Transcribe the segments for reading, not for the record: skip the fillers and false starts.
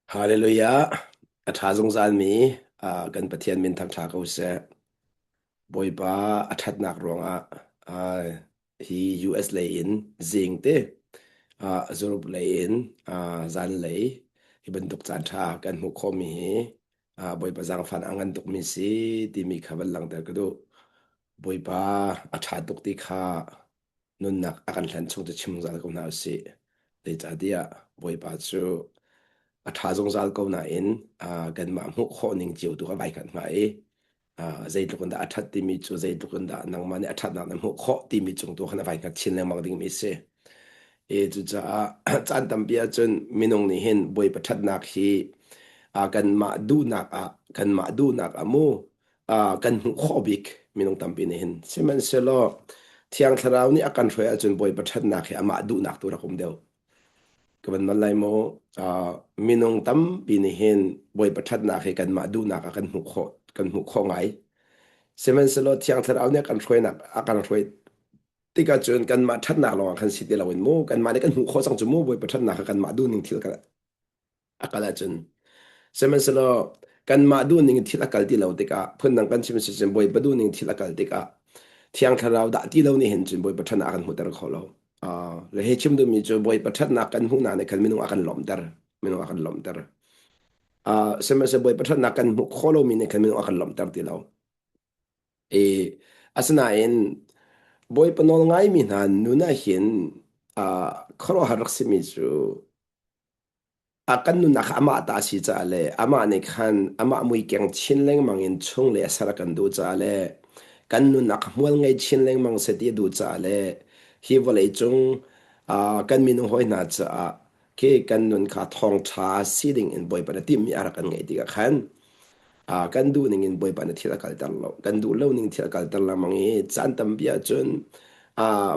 Hallelujah. A ṭha zungzalmi kan Pathian min thangṭha ko seh. Bawipa a ṭhatnak ruangah hi US lei in zing te Europe lei in zan lei hi bantuk caan ṭha kan hmuh khawhmi hi Bawipa zaangfan a ngan tukmi si timi kha van langhter ka duh. Bawipa a ṭha tuk ti kha nunnak a kan hlan chung cu chim zungzal ko hna usih. Zeicahtiah Bawipa cu a ṭha zungzal ko nain kanmah hmuh khawh ning cio tu kha vai khat hnga i zeitluk in dah a ṭhat timi cu zeitluk in dah nangmah nih a ṭhatnak na hmuh khawh timi cung tu khan a vai hngat chin lengmang dingmi a si. I cucaah caan tampi ahcun minung nih hin Bawipa ṭhatnak hi kanmah duhnak ah kanmah duhnak ah mu kan hmuh khawh bik minung tampi nih hin. Sihmanhsehlaw Thiang Thlarau nih a kan hruai ahcun Bawipa ṭhatnak hi amah duhnak tu rak um deuh. Ka van nawl lai maw? Minung tampi nih hin Bawipa ṭhatnak hi kanmah duhnak ah kan hmuh khawh kan hmuh khawh ngai. Sihmanhsehlaw Thiang Thlarau nih a kan hruainak a kan hruai tikah cun kanmah ṭhatnak lawngah khan si ti loin mu kanmah nih kan hmuh khawh cang cu mu Bawipa ṭhatnak kha kanmah duhning thil kan a kal ahcun sihmanhsehlaw kanmah duhning thil a kal ti lo tikah phundang kan chim sicun Bawipa duhning thil a kal tikah Thiang Thlarau dah ti lo nih hin cun Bawipa ṭhatnak a kan hmuhter kho lo. Le hi chim duhmi cu Bawipa ṭhatnak kan hmuhnak nih khan minung a kan lawmhter minung a kan lawmhter. Sihmanhsehlaw Bawipa ṭhatnak kan hmuh khawh lomi nih khan minung a kan lawmhter ti lo. I asinain Bawipa nawl ngaimi hna nun ah hin khuaruahhar rak simi cu A kan nunnak kha amah ta a si caah le amah nih khan amah mui keng chin lengmang in chung le a ser a kan duh caah le kan nunnak kha hmual ngei chin lengmang seh ti a duh caah le hi vawlei cung kan minung hawi hna caah khi kan nun kha thawngṭha si ding in Bawipa na timhmi a rak kan ngeih tikah khan kan duh ning in Bawipa na thil a kalter lo kan duh lo ning thil a kalter lengmang i caan tampi ahcun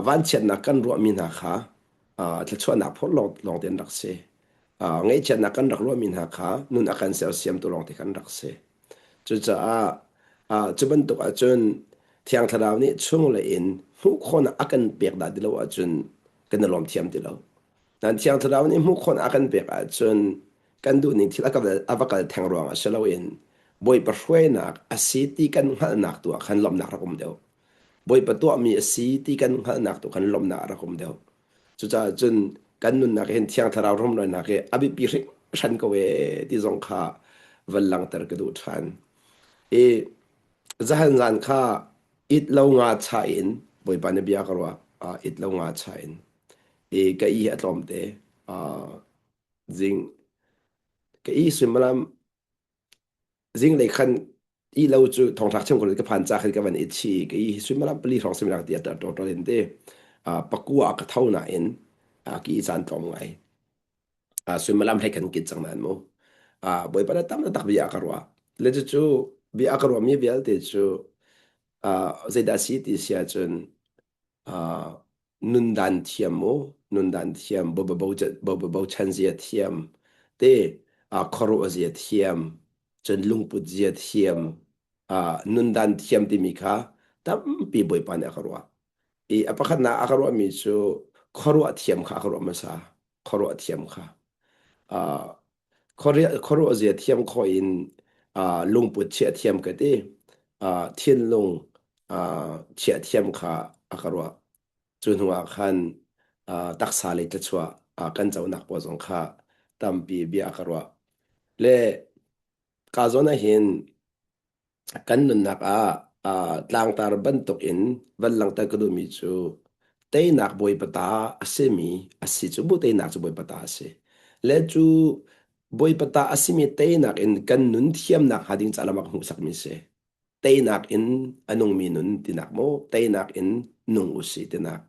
vanchiatnak kan ruahmi hna kha thluachuahnak phawt lawng lawngte an rak si. Ngaihchiatnak kan rak ruahmi hna kha nun a kan sersiamtu lawngte kan rak si. Cucaah cu bantuk ahcun Thiang Thlarau nih chunglei in hmuh khawhnak a kan pek dah ti lo ahcun kan i lawm thiam ti lo. Nan Thiang Thlarau nih hmuh khawhnak a kan pek ahcun kan duhning thil a va kal theng ruangah si loin Bawipa hruainak a si ti kan hngalhnak tu ah khan lawmhnak rak um deuh. Bawipa tuahmi a si ti kan hngalhnak tu khan lawmhnak a rak um deuh. Cucaah cun kan nunnak hin Thiang Thlarau rumronak hi a biapi hringhran ko ee ti zong kha van langhter ka duh ṭhan. I zahan zan kha it lo nga cha in Bawipa na bia ka ruah it lo nga cha in i ka i a tlawmte zing ka i suimilam Zinglei khan ih lo cu thongthlak chim ko ka phan ca khan ka van i chi ka i suimilam pali hrawng suimilam ti a ṭawṭawl in ti pakua ka tho nain ki i caan tlawm ngai. Suimilam hlei kan kit cang nain mu. Bawipa na tam tak bia ka ruah. Le cucu bia ka ruahmi vialte cu zeidah si ti si ahcun nundan thiam mu nundan thiam bochan zia thiam te khuaruah zia thiam cun lungput zia thiam nundan thiam timi kha tampi Bawipa nih a ka ruah i a pakhatnak a ka ruahmi cu khuaruah thiam kha a ka ruah hmasa khuaruah thiam kha khuaruah zia thiam khawh in lungput chiah thiam ka ti thinlung chiah thiam kha a ka ruah cu hnu ah khan taksa lei thluachuah kan conak pawl zong kha tampi bia a ka ruah le ka zawn ah hin Kan nunnak ah tlangtar bantuk in van langhter ka duhmi cu teinak Bawipa ta a simi a si cu bu teinak cu Bawipa ta a si. Le cu Bawipa ta a simi teinak in kan nun thiamnak hnga ding ca lam a ka hmuhsakmi si. Teinak in a nungmi nun tinak maw teinak in nung u si tinak.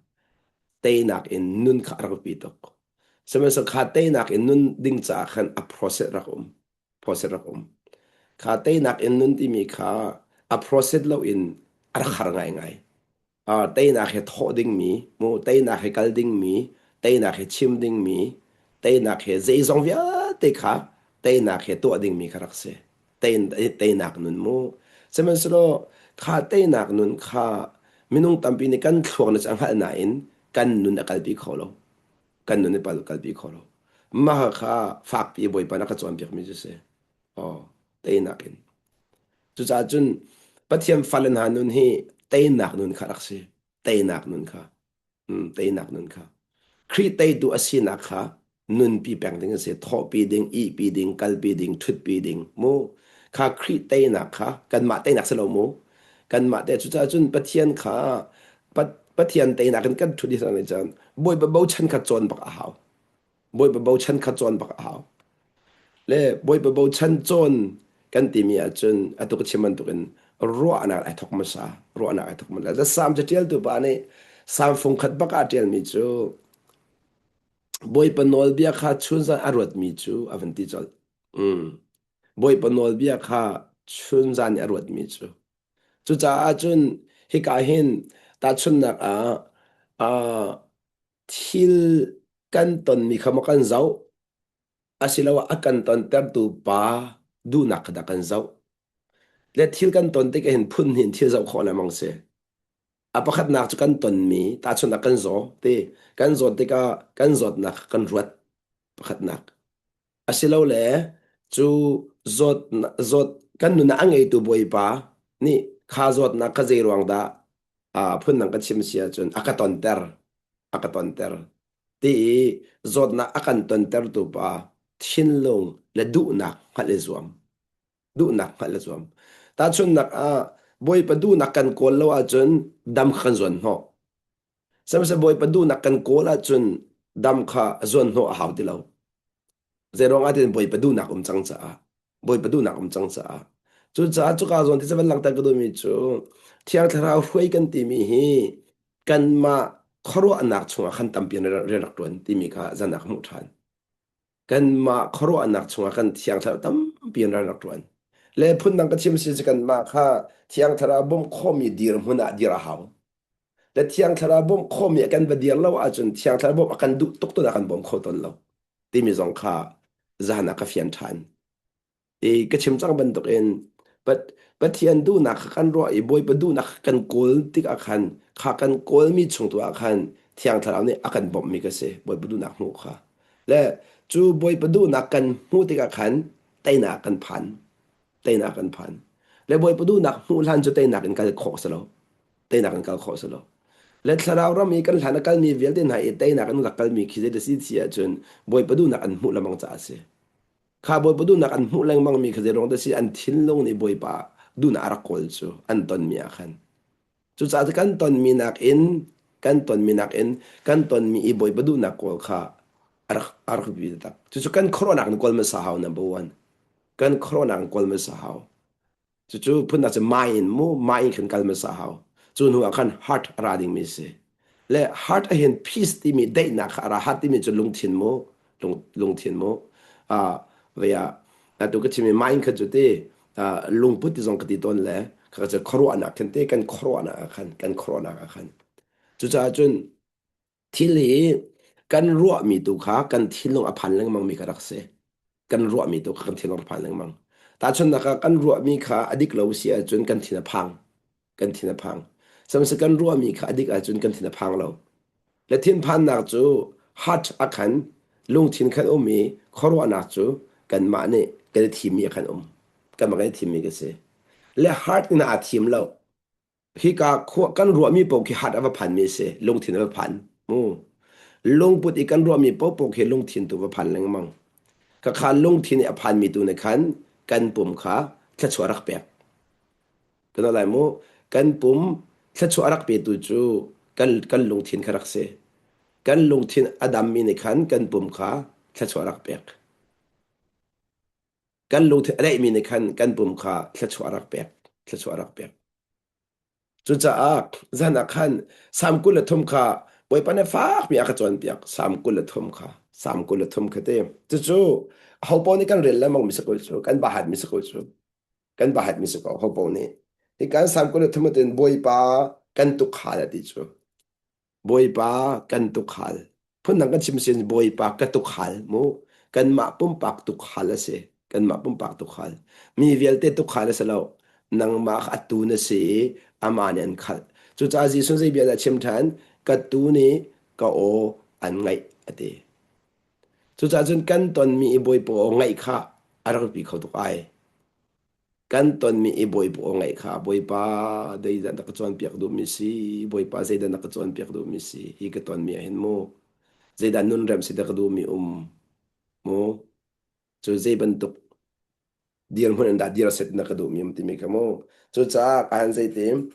Teinak in nun kha a rak biapi tuk. Sihmanhsehlaw kha teinak in nun ding caah khan a process rak um. Process rak um. Kha teinak in nun timi kha a process loin a rak har ngaingai. Teinak he thawh dingmi, mu teinak he kal dingmi, teinak he chim dingmi, teinak he zeizong vialte kha teinak he tuah dingmi kha rak si. Teinak nun mu. Sihmanhsehlaw kha teinak nun kha minung tampi nih kan thluak na cu a hngalh nain kan nun a kalpi kho lo. Kan nun i pal kalpi kho lo. Mah kha fakpi Bawipa na ka cawnpiakmi cu si. Aw, teinak in. Cucaah cun Pathian fale hna nun hi teinak nun kha rak si. Teinak nun kha. Teinak nun kha. Khrih teitu a sinak kha nunpi peng ding a si. Thawhpi ding, ihpi ding, kalpi ding, ṭhutpi ding. Mu kha Khrih teinak kha kanmah teinak si lo mu. Kanmah te cucaah cun Pathian kha Pathian teinak in kan ṭhut hi cun Bawipa bochan kha cawn bak a hau. Bawipa bochan kha cawn bak a hau. Le Bawipa bochan cawn kan timi ahcun atu ka chim bantukin ruahnak ai thok hmasa. Ruahnak ai thok hmasa. The Psalm caṭialtu pa nih Psalm fungkhat bak ah ṭialmi cu Bawipa nawlbia kha chunzan a ruatmi cu a van ti colh. Mm. Bawipa nawlbia kha chunzan i a ruatmi cu. Cucaah cun hika hin tahchunhnak ah uh, thil kan tonmi kha maw kan zoh asiloah a kan tontertu pa duhnak kha dah kan zoh. Le thil kan ton tik ahhin phun hnih in thil zoh khawh lengmang si. A pakhatnak cu kan tonmi, tahchunhnak kan zaw ti, kan zawt tikah kan zawtnak kha kan ruat pakhatnak. Asilole cu zawt zawt kan nun ah a ngeitu Bawipa nih kha zawtnak kha zei ruang dah phundang ka chim si ahcun a ka tonter a ka tonter ti i zawtnak a kan tontertu pa thinlung le duhnak hngalh i zuam duhnak hngalh i zuam tahchunhnak ah Bawipa duhnak kan kawl lo ahcun dam kha kan zuan hnawh sihmanhsehlaw Bawipa duhnak kan kawl ahcun dam kha zuan hnawh a hau ti lo Zeiruang ah tiin Bawipa duhnak um cang caah Bawipa duhnak um cang caah cucaah cuka zawn ti van langhter ka duhmi cu Thiang Thlarau hruai kan timi hi kanmah khuaruahnak chungah khan tampi rian rak ṭuan timi kha zan ah ka hmuh ṭhan. Kanmah khuaruahnak chungah kan Thiang Thlarau tampi in rian rak ṭuan. Le phundang ka chim si cu kanmah kha Thiang Thlarau bawmh khawhmi dirhmun ah dir a hau. Le Thiang Thlarau bawmh khawhmi ah kan va dir lo ahcun Thiang Thlarau bawmh a kan duh tuk tawn ah kan bawm kho tawn lo. Timi zong kha zan ah ka fian ṭhan. I ka chim cang bantukin Pathian duhnak kha kan ruah i Bawipa duhnak kha kan kawl tikah khan kha kan kawlmi chung tu ah khan Thiang Thlarau nih a kan bawmhmi ka si Bawipa duhnak hmuh kha. Le cu Bawipa duhnak kan hmuh tikah khan teinak kan phan. Teinak kan phan. Le Bawipa duhnak hmuh hlan cu teinak in kal khawh si lo. Teinak in kal khawh si lo. Le thlarau ram i kan hlan a kalmi vialte hna i teinak in rak kalmi khi zei si ti ahcun Bawipa duhnak an hmuh lengmang caah a si. Kha Bawipa duhnak an hmuh lengmangmi kha zei ruang dah si an thinlung nih Bawipa duhnak a rak kawl cu an tonmi ah khan. Cucaah kan tonmi nakin kan tonmi nakin kan tonmi i Bawipa duhnak kawl kha a rak a rak biapi taktak. Cucu kan khuaruahnak in kawl hmasa hau number one. Kan khuaruahnak in kawl hmasa hau. Cucu phundang cu mai in mu mai in khan kal hmasa hau. Cu hnu ah khan heart a ra dingmi si. Le heart ah hin peace timi daihnak kha a ra. Heart timi cu lungthin mu lung, lungthin mu. Uh, vei ah atu ka chimmi mind kha cu ti uh, lungput ti zong ka ti tawn le kha cu khuaruahnak khan te kan khuaruahnak ah khan kan khuaruahnak ah khan. Cucaah cun Thil hi kan ruahmi tu kha kan thinlung a phan lengmangmi kha rak si. Kan ruahmi tu kha kan thinlung a phan lengmang. Tahchunhnak ah kan ruahmi kha a dik lo si ahcun kan thin a phang. Kan thin a phang. Sihmanhsehlaw kan ruahmi kha a dik ahcun kan thin a phang lo. Le thinphannak cu heart a khan lungthin khan um i khuaruahnak cu kanmah nih kan i thimmi a khan um. Kanmah kan i thimmi ka si. Le heart in aa thim lo. Hika khua kan ruahmi paoh khi hat a va phanmi a si. Lungthin a va phan. Mu. Lungput i kan ruahmi paohpaoh khi lungthin tu va phan lengmang. Khakha lungthin i a phanmi tu nih khan kan pum kha thluachuah rak pek. Kan lai mu. Kan pum thluachuah rak petu cu kan, kan lungthin kha rak si. Kan lungthin a dammi nih khan kan pum kha thluachuah rak pek. Kan lungthin a daihmi nih khan kan pum kha thluachuah rak pek. Thluachuah rak pek. Cucaah zan ah khan Salm 23 kha Bawipa nih fakpi a ka cawnpiak. Salm 23 kha. Salm 23 kha te. Cucu ho paoh nih kan rel lengmang mi si ko cu. Kan bahat mi si ko cu. Kan bahat mi si ko ho paoh nih. Hi kan Salm 23 tin Bawipa kan tukhal a ti cu. Bawipa kan tukhal. Phundang kan chim sin Bawipa ka tukhal mu. Kanmah pumpak tukhal a si. Kanmah pumpak tukhal. Mi vialte tukhal a si lo. Nangmah kha a tu na si i amah nih an khalh. Cucaah Jesuh zei bia dah chim ṭhan? Ka tu nih ka aw an ngaih a ti. Cucaah cun kan tonmi i Bawipa aw ngaih kha a rak biapi kho tuk ai. Kan tonmi i Bawipa aw ngaih kha Bawipa zeidah na ka cawnpiak duhmi si? Bawipa zeidah na ka cawnpiak duhmi si? Hi ka tonmi ah hin mu zeidah nun rem si dah ka duhmi um mu cu zei bantuk dirhmun in dah dir set na ka duhmi um timi kha mu. Cucaah ka han zeitim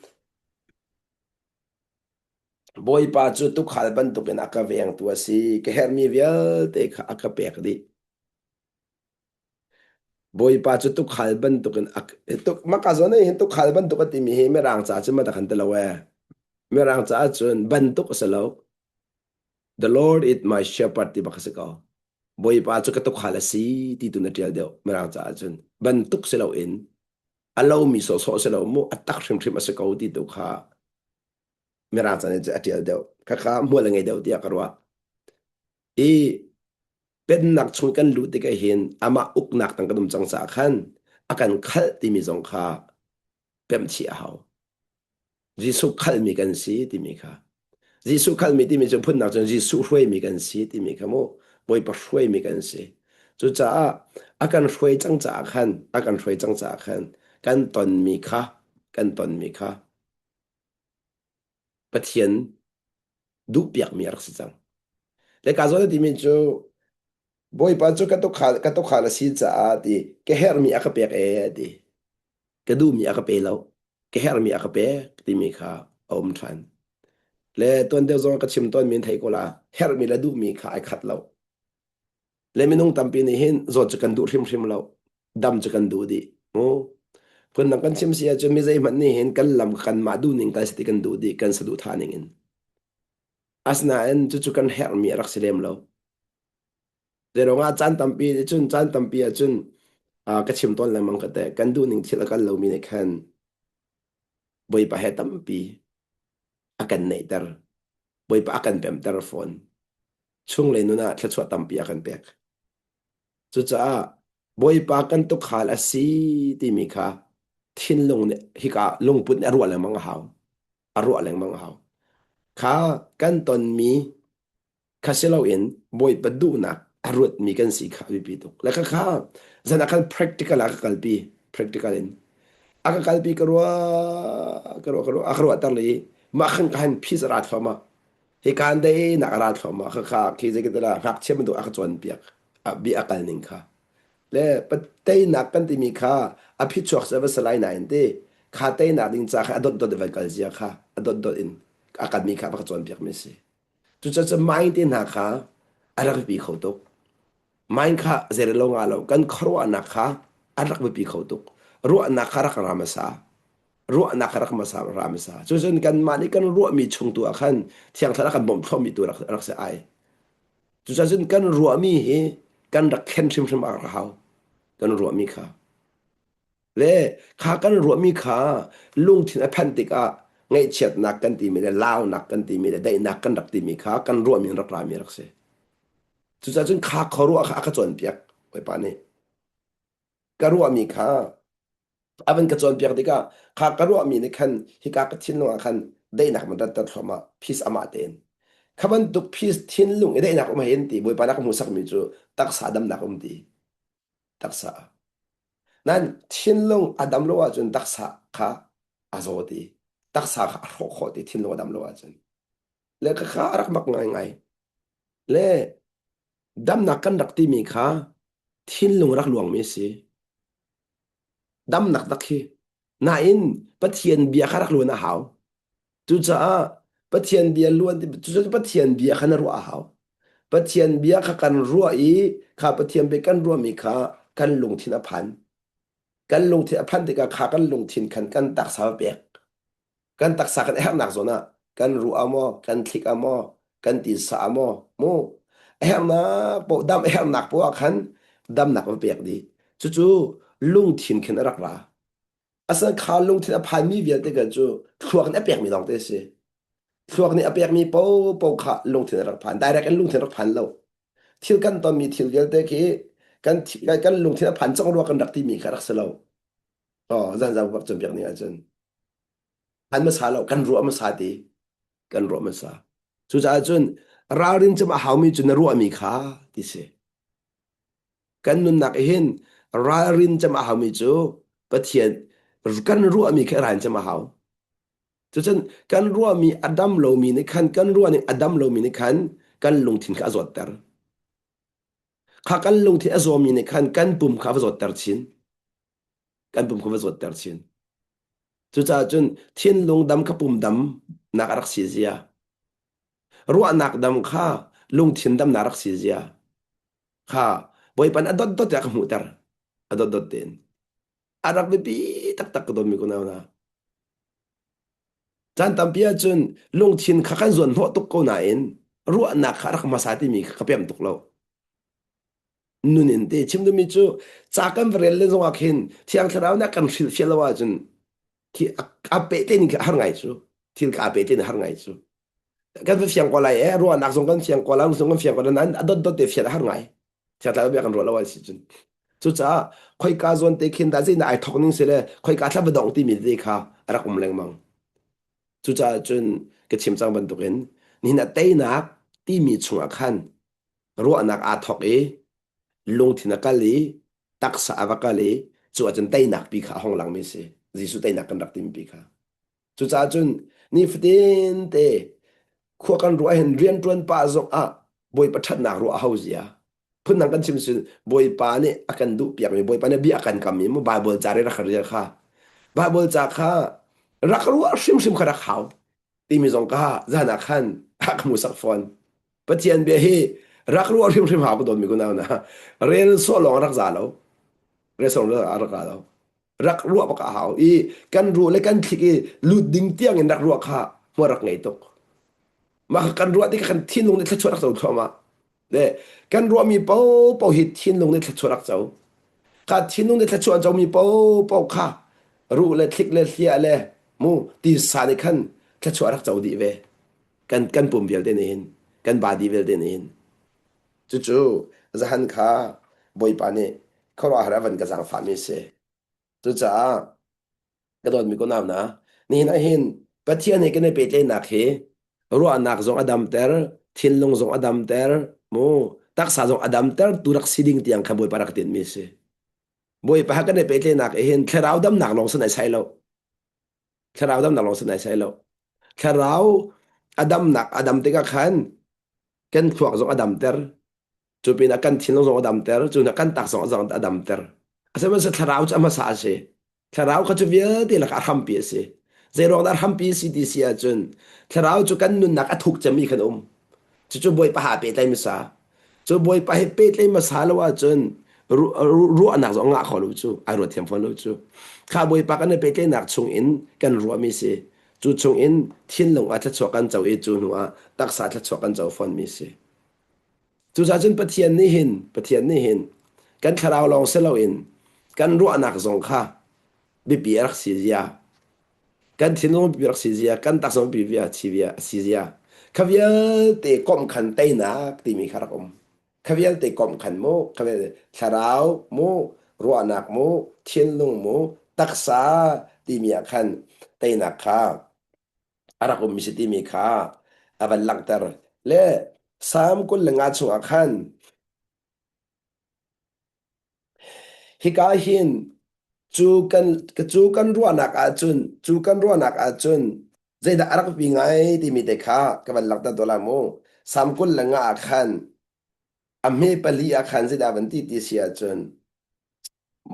Bawipa cu tuukhal bantukin a ka vengtu a si. Ka herhmi vialte kha a ka pek dih. Bawipa cu tuukhal bantukin a tuk maka zawn ah hin tuukhal bantuk a timi hi Mirang ca cun ma kan ti lo ee. Mirang ca cun bantuk a si lo. The Lord is my shepherd ti bak a si ko. Bawipa cu ka tuukhal a si ti tu na ṭial deuh Mirang ca cun. Bantuk si loin a lomi sawhsawh si lo mu a tak hrimhrim a si ko ti tu kha Mirang ca nih a ṭial deuh. Khakha hmual a ngei deuh tiah ka ruah. I pennak chung kan luh tikah hin amah uknak tang kan um cang caah khan a kan khalh timi zong kha pemh chih a hau. Jesuh khalhmi kan si timi kha. Jesuh khalhmi timi cu phunnak cun Jesuh hruaimi kan si timi kha mu Bawipa hruaimi kan si. Cucaah a kan hruai cang caah khan a kan hruai cang caah khan kan tonmi kha kan tonmi kha Pathian duhpiakmi a rak si cang. Le ka zawn timi cu Bawipa cu ka tukhal ka tukhal a si caah ti ka herhmi a ka pek ee ti ka duhmi a ka pe lo ka herhmi a ka pek timi kha a um ṭhan. Le tuan deuh zong ka chim tawnmi in thei ko la herhmi le duhmi kha ai khat lo. Le minung tampi nih hin zawt cu kan duh hrimhrim lo. Dam cu kan duh dih. Mu. Phundang kan chim si ahcun mi zeihmanh nih hin kan lam kanmah duh ning kan si ti kan duh dih kan saduhthah ning in. Asinain cucu kan herhmi a rak si lem lo. Zeiruangah caan tampi cun caan tampi ahcun ka chim tawn lengmang ka te kan duh ning thil a kal lomi nih khan Bawipa he tampi a kan neihter. Bawipa a kan pemter fawn. Chunglei nun ah thluachuah tampi a kan pek. Cucaah Bawipa kan tukhal a si timi kha thinlung nih hika lungput nih a ruah lengmang a hau. A ruah lengmang a hau. Kha kan tonmi kha si loin Bawipa duhnak a ruatmi kan si kha a biapi tuk. Le khakha zan ah khan practical ah ka kalpi. Practical in. A ka kalpi ka ruah ka ruah ka ruah a ka ruahter le mah khan ka han phis a ra thluahmah. Hi kaan dei nak a ra thluahmah khakha khi zei ka ngakchia bantuk a ka cawnpiak a bia a kal ning kha le teinak kan timi kha a phichuak cu a va si lai nain ti kha teinak ding ca kha a dotdot in van kal zia kha a dotdot in a kalmi kha a va ka cawnpiak mi si cucaah mind te hna kha a rak biapi kho tuk mind kha zeirelo nga lo kan khuaruahnak kha a rak biapi kho tuk ruahnak kha rak ra hmasa ruahnak rak hmasa ra hmasa cucun kanmah nih kan ruahmi chung tu ah khan thiang thlarau kan bawmh thluahmi tu rak rak si ai cucaah cun kan ruahmi hi kan rak thlen hrimhrim a rak hau kan ruahmi kha le kha kan ruahmi kha lungthin a phanh tikah ngaihchiatnak kan timi le launak kan timi le daihnak kan rak timi kha kan ruahmi in rak rami rak si cucaah cun kha khuaruah kha a ka cawnpiak Bawipa nih ka ruahmi kha a van ka cawnpiak tikah kha ka ruahmi nih khan hika ka thinlung ah khan daihnak man ratter thluahmah peace amah tein kha bantuk peace thinlung i daihnak um hein ti Bawipa na ka hmuhsakmi cu taksa damnak um ti taksa nan thinlung a dam lo ahcun taksa kha a zaw ti taksa kha a hrawh khawh ti thinlung a dam lo ahcun le ka kha a rak mak ngaingai le damnak kan rak timi kha thinlung rak luangmi a si damnak tak hi nain Pathian bia kha rak luan a hau cucaah Pathian bia luan cucaah Pathian bia kha na ruah a hau Pathian bia kha kan ruah i kha Pathian bia kan ruahmi kha kan lungthin a phan kan lungthin a phan tikah kha kan lungthin khan kan taksa a pek kan taksa kan herhnak zawn ah kan ruah ah maw kan thlik ah maw kan tisa ah maw mu a herhnak paoh dam a herhnak paoh ah khan damnak va pek dih cucu lungthin khin a rak ra asan kha lungthin a phanmi vialte kan cu thluak nih a pekmi lawng te a si thluak nih a pekmi paohpaoh kha lungthin a rak phan direct in lungthin rak phan lo thil kan tonmi thil vialte khi kan kan lungthin a phan cang rua kan rak timi kha rak si lo oh zan zan bak cawnpiak ning ahcun an hmasa lo kan ruah hmasa ti kan ruah hmasa cucaah cun ralrin cem a haumi cu na ruahmi kha ti si. Kan nunnak hin ralrin cem a haumi cu Pathian kan ruahmi khi ral cem a hau. Cucun kan ruahmi a dam lomi nih khan kan ruahning a dam lomi nih khan kan lungthin kha a zawtter. Kha kan lungthin a zawmi nih khan kan pum kha a va zawtter chin. Kan pum kha va zawtter chin. Cucaah cun thinlung dam kha pum dam nak a rak si zia. Ruahnak dam kha lungthin dam nak rak si zia. Kha Bawipa nih a dotdot a ka hmuhter. A dotdot tein. A rak biapi taktak ka dawtmi kunau hna. Caan tampi ahcun lungthin kha kan zuan hnawh tuk ko nain ruahnak kha a rak hmasa timi kha ka pem tuk lo. Nun in te chim duhmi cu ca kan va rel len zongah khin Thiang Thlarau nih a kan hrilhfiah lo ahcun khi a pehtlaih ning khi a har ngai cu. Thil kha aa pehtlaih ning a har ngai cu. Kan va fiang ko lai e, ruahnak zong kan fiang ko lai, zong kan fiang ko lai nain a dotdot te fian a har ngai. Thiang Thlarau bia kan ruah lo ai si cun. Cucaah khoika zawn te khin dah zeidah ai thok ning si le khoika thla va dong timi te kha a rak um lengmang. Cucaah cun ka chim cang bantukin nihin ah teinak timi chungah khan ruahnak aa thok i lungthin a kal i taksa a va kal i cu ahcun teinak pi kha a hong langmi si. Jesuh teinak kan rak timi pi kha. Cucaah cun nifatin te khua kan ruah hin rianṭuan pah zong ah Bawipa ṭhatnak ruah a hau zia. Phundang kan chim sin Bawipa nih a kan duh piakmi Bawipa nih bia a kan kammi mu Bible ca rak rel kha Bible ca kha rak ruah hrimhrim kha rak hau timi zong kha zan ah khan a ka hmuhsak fawn. Pathian bia hi rak ruah hrimhrim hau ka dawtmi kunau na rel sawh lawng rak za lo. Rel sawh lawng rak za lo. Rak ruah bak a hau i kan ruah le kan thlik i lut ding tiang in rak ruah kha hmual rak ngei tuk. Mah kha kan ruah tikah kan thinlung nih thluachuah rak co thluahmah. Le kan ruahmi paohpaoh hi thinlung nih thluachuah rak co. Kha thinlung nih thluachuah an comi paohpaoh kha ruh le thlik le hliah le mu tisa nih khan thluachuah rak co dih ve. Kan kan pum vialte nih hin kan body vialte nih hin cucu zahan kha Bawipa nih khuaruahhar a van ka zaangfahmi a si. Cucaah ka dawtmi ka nau hna, nihin ah hin Pathian he kan i pehtlaihnak hi ruahnak zong a damter, thinlung zong a damter, mu taksa zong a damter tu rak si ding tiang kha Bawipa rak tinhmi a si. Bawipa he kan i pehtlaihnak i hin thlarau damnak lawng si nai sai lo. Thlarau damnak lawng si nai sai lo. Thlarau a damnak a dam tikah khan kan thluak zong a damter, Cu pinah kan thinlung zong a damter, cu hna kan tak zong a damter. Asihmanhsehlaw thlarau cu a hmasa a si. Thlarau kha cu vialte lakah a hrampi a si. Zeiruang dah a hrampi a si ti si ahcun thlarau cu kan nunnak a thuk cemmi khan um. Cucu Bawipa ha pehtlaih hmasa. Cu Bawipa he pehtlaih hmasa lo ahcun ruahnak zong a ngah kho lo cu, ai ruat thiam fawn lo cu. Kha Bawipa kan i pehtlaihnak chung in kan ruahmi si. Cu chung in thinlung ah thluachuah kan co i cu hnu ah taksa thluachuah kan co fawnmi si. Cucaah cun Pathian nih hin Pathian nih hin kan thlarau lawng si loin kan ruahnak zong kha biapi a rak si zia, kan thinlung biapi rak si zia, kan taksa biapi si zia, si zia. Kha vialte komh khan teinak timi kha rak um. Kha vialte komh khan mu, kha vialte thlarau mu, ruahnak mu, thinlung mu, taksa timi ah khan teinak kha a rak ummi si timi kha a van langhter. Le Salm 25 chungah khan hika hin cu kan cu kan ruahnak ahcun cu kan ruahnak ahcun zeidah a rak pi ngai timi te kha ka van langhter tuah lai mu. Salm 25 ah khan a hme pali ah khan zeidah van ti ti si ahcun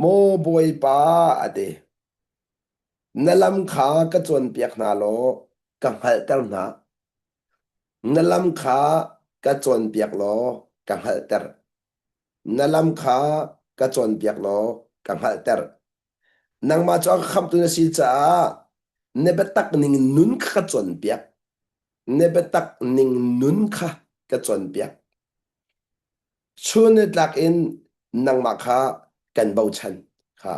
Maw Bawipa a ti. Na lam kha ka cawnpiak hna law ka hngalhter hna. Na lam kha ka cawnpiak law ka hngalhter. Na lam kha ka cawnpiak law ka hngalhter. Nangmah cu a ka khamhtu na si caah na biatak ning nun kha ka cawnpiak. Na biatak ning nun kha ka cawnpiak. Chun nitlak in nangmah kha kan bochan kha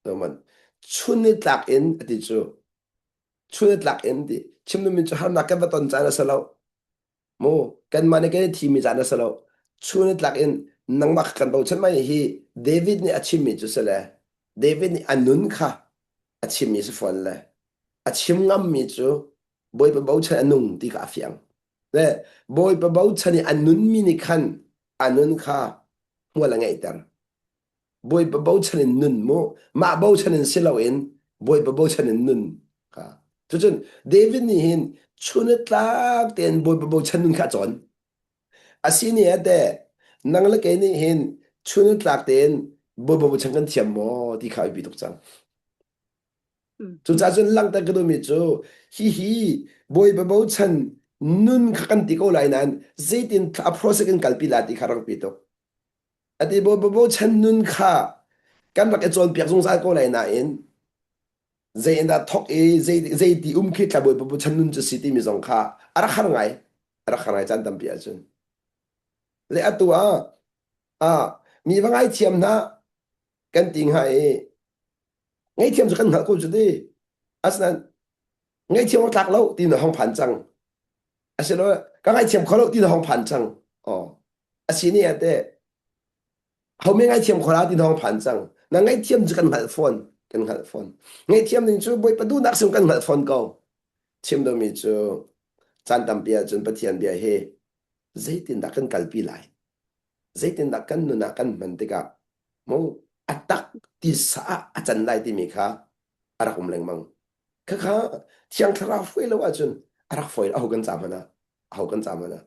tuman chun nitlak in a ti cu chun nitlak in ti chim duhmi cu harnak kan va ton caan a si lo mu kanmah nih kan i thimi caan a si lo chun nitlak in nangmah kha kan bochan mai hi David nih a chimmi cu si le David nih a nun kha a chimmi si fawn le a chim ngammi cu Bawipa bochan a nung ti kha a fiang Le Bawipa bochan i a nunmi nih khan a nun kha hmual a ngeihter. Bawipa bochan in nun mu. Mah bochan in si loin Bawipa bochan in nun. Kha. Cucun David nih hin chun tlak tein Bawipa bochan nun kha a cawn. Asi ni ah teh nang le kei nih hin chun tlak tein Bawipa bochan kan thiam maw ti kha a biapi tuk cang. Cucaah cun langhter ka duhmi cu hihi Bawipa bochan nun kha kan ti ko lai nain zeitin a process kan kalpi la ti kha rak pi tuk. Ati Bawipa bochan nun kha kan rak i cawnpiak zungzal ko lai nain zei in dah thok i zei zeiti um khi thla Bawipa bochan nun cu si timi zong kha a rak har ngai. A rak har ngai caan tampi ahcun. Le atu ah ah mi va ngaithiam hna kan ti hnga i Ngaihthiam cu kan hngalh ko cu ti. Asinain ngaihthiam awk tlak lo ti na hong phan cang. Asilo ka ngaithiam kho lo ti na hong phan cang. Oh. Asi ni ate ho me ngaithiam kho la ti na hong phan cang. Na ngaihthiam cu kan hngalh fawn. Kan hngalh fawn. Ngaihthiam ning cu Bawipa duhnak sim kan hngalh fawn ko. Chim dawmi cu caan tampi ahcun Pathian bia hi zeitindah kan kalpi lai? Zeitindah kan nun ah kan hman tikah mu a tak tisa ah a can lai timi kha a rak um lengmang. Khakha Thiang Thlarau hruai lo ahcun a rak fawi aho kan ca hmanh ah aho kan ca hmanh ah.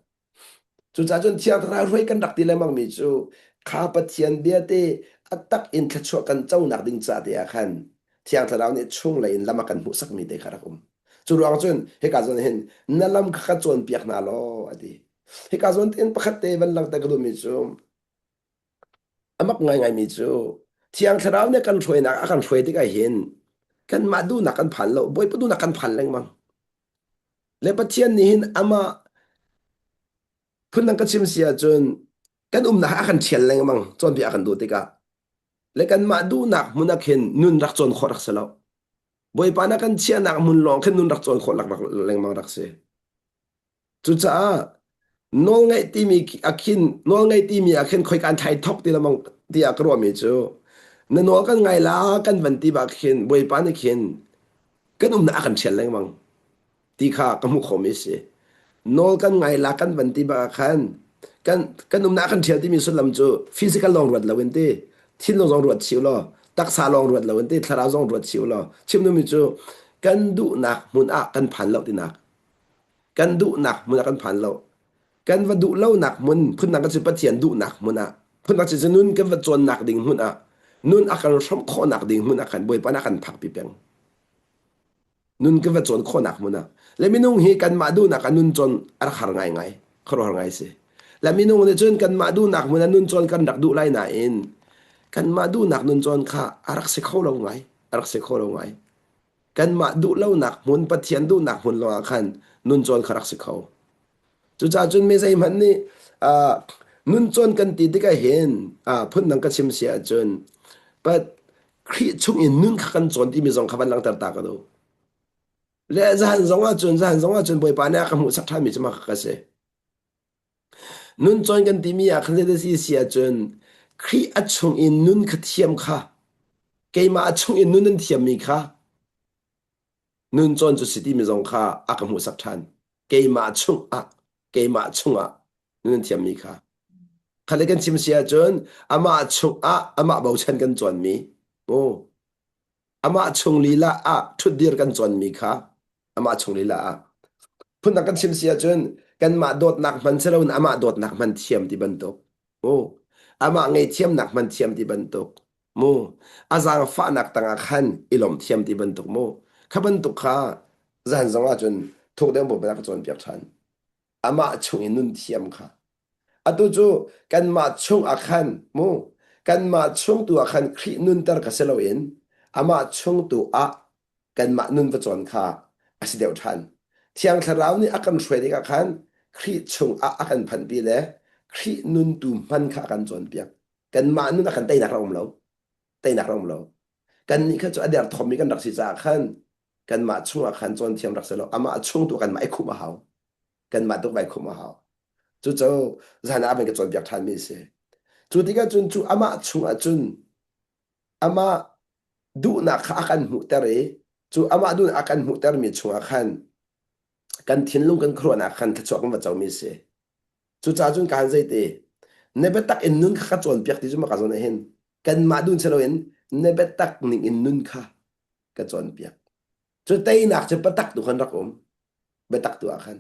Cucaah cun Thiang Thlarau hruai kan rak ti lengmang mi cu kha Pathian bia te a tak in thluachuah kan conak ding ca te ah khan Thiang Thlarau nih chunglei in lam a kan hmuhsakmi te kha rak um. Cu ruang cun hika zawn hin na lam kha ka cawnpiak hna law a ti. Hika zawn tein pakhat te van langhter ka duhmi cu a mak ngaingaimi cu Thiang Thlarau nih kan hruainak a kan hruai tikah hin kanmah duhnak kan phan lo, Bawipa duhnak kan phan lengmang. Le Pathian nih hin amah phundang ka chim si ahcun kan umnak a kan ṭhial lengmang cawnpiak a kan duh tikah le kanmah duhnak hmun ah khin nun rak cawn khawh rak si lo. Bawipa na kan chiahnak hmun lawng khin nun rak cawn khawh lengmang rak si. Cucaah nawlngaih timi a khin nawlngaih timi ah khin khoika an thai thok ti lamang tiah ka ruahmi cu na nawl kan ngai la kan van ti bak khin Bawipa nih khin kan umnak a kan ṭhial lengmang ti kha ka hmuh khomi a si. Nawl kan ngai la kan van ti bak ah khan kan kan umnak a kan ṭhial timi sullam cu physical lawng ruat loin ti thinlung zong ruat chih law taksa lawng ruat loin ti thlarau zong ruat chih law chim duhmi cu kan duhnak hmun ah kan phan lo tinak Kan duhnak hmun ah kan phan lo. Kan va duh lonak hmun, phundang kan si Pathian duhnak hmun ah, phundang si nun kan va cawnnak ding hmun ah, nun a kan hrawmh khawhnak ding hmun ah khan Bawipa nih a kan phakpi peng. Nun kan va cawn khawhnak hmun ah. Le minung hi kanmah duhnak ah nun cawn a rak har ngaingai. Khuaruahhar ngai si. Le minung nih cun kanmah duhnak hmun ah nun cawn kan rak duh lai nain kanmah duhnak nun cawn kha a rak si kho lo ngai. A rak si kho lo ngai. Kanmah duhlonak hmun, Pathian duhnak hmun lawngah khan nun cawn kha rak si kho. Cucaah cun mi zeihmanh nih uh, nun cawn kan ti tikah hin uh, phundang ka chim si ahcun but Khrih chung in nun kha kan cawn timi zong kha van langhter ta ka duh. Le zahan zong ahcun zahan zong ahcun Bawipa nih a ka hmuhsak ṭhanmi cu mah ka si. Nun cawn kan timi ah khan zeidah si si ahcun Khrih a chung in nun kha thiam kha keimah a chung in nun an thiammi kha nun cawn cu si timi zong kha a ka hmuhsak ṭhan. Keimah chungah keimah chungah nun an thiammi kha. Kha le kan chim si ahcun amah chungah amah bochan kan cawnmi mu amah chung lila ah ṭhutdir kan cawnmi kha amah chung lila ah phundang kan chim si ahcun kanmah dawtnak hman si loin amah dawtnak hman thiam ti bantuk mu amah ngaihthiamnak hman thiam ti bantuk mu a zaangfahnak tangah khan i lawm thiam ti bantuk mu kha bantuk kha zan zong ahcun thuk deuh bu ka cawnpiak ṭhan amah chung i nun thiam kha atu cu kanmah chung ah khan mu kanmah chung tu ah khan Khrih nunter ka si loin amah chung tu ah kanmah nun va cawn kha a si deuh ṭhan. Thiang Thlarau nih a kan hruai tikah khan Khrih chungah a kan phanhpi le Khrih nun tu hman kha a kan cawnpiak. Kanmah nun a kan teinak rak um lo. Teinak rak um lo. Kannih kha cu a derthawmmi kan rak si caah khan kanmah chungah khan cawn thiam rak si lo. Amah chung tu kanmah i khumh a hau. Kanmah tuk vai khumh a hau. Cucu zan ah a van ka cawnpiak ṭhanmi a si. Cu tikah cun cu amah chungah cun amah duhnak kha a kan hmuhter i cu amah duhnak a kan hmuhtermi chungah khan kan thinlung kan khuaruahnak khan thluachuah kan va comi a si. Cucaah cun kaan zeiti na biatak in nun kha ka cawnpiak ti cu maka zawn ah hin. Kanmah dun si loin na biatak ning in nun kha ka cawnpiak. Cu teinak cu patak tu khan rak um. Biatak tu ah khan.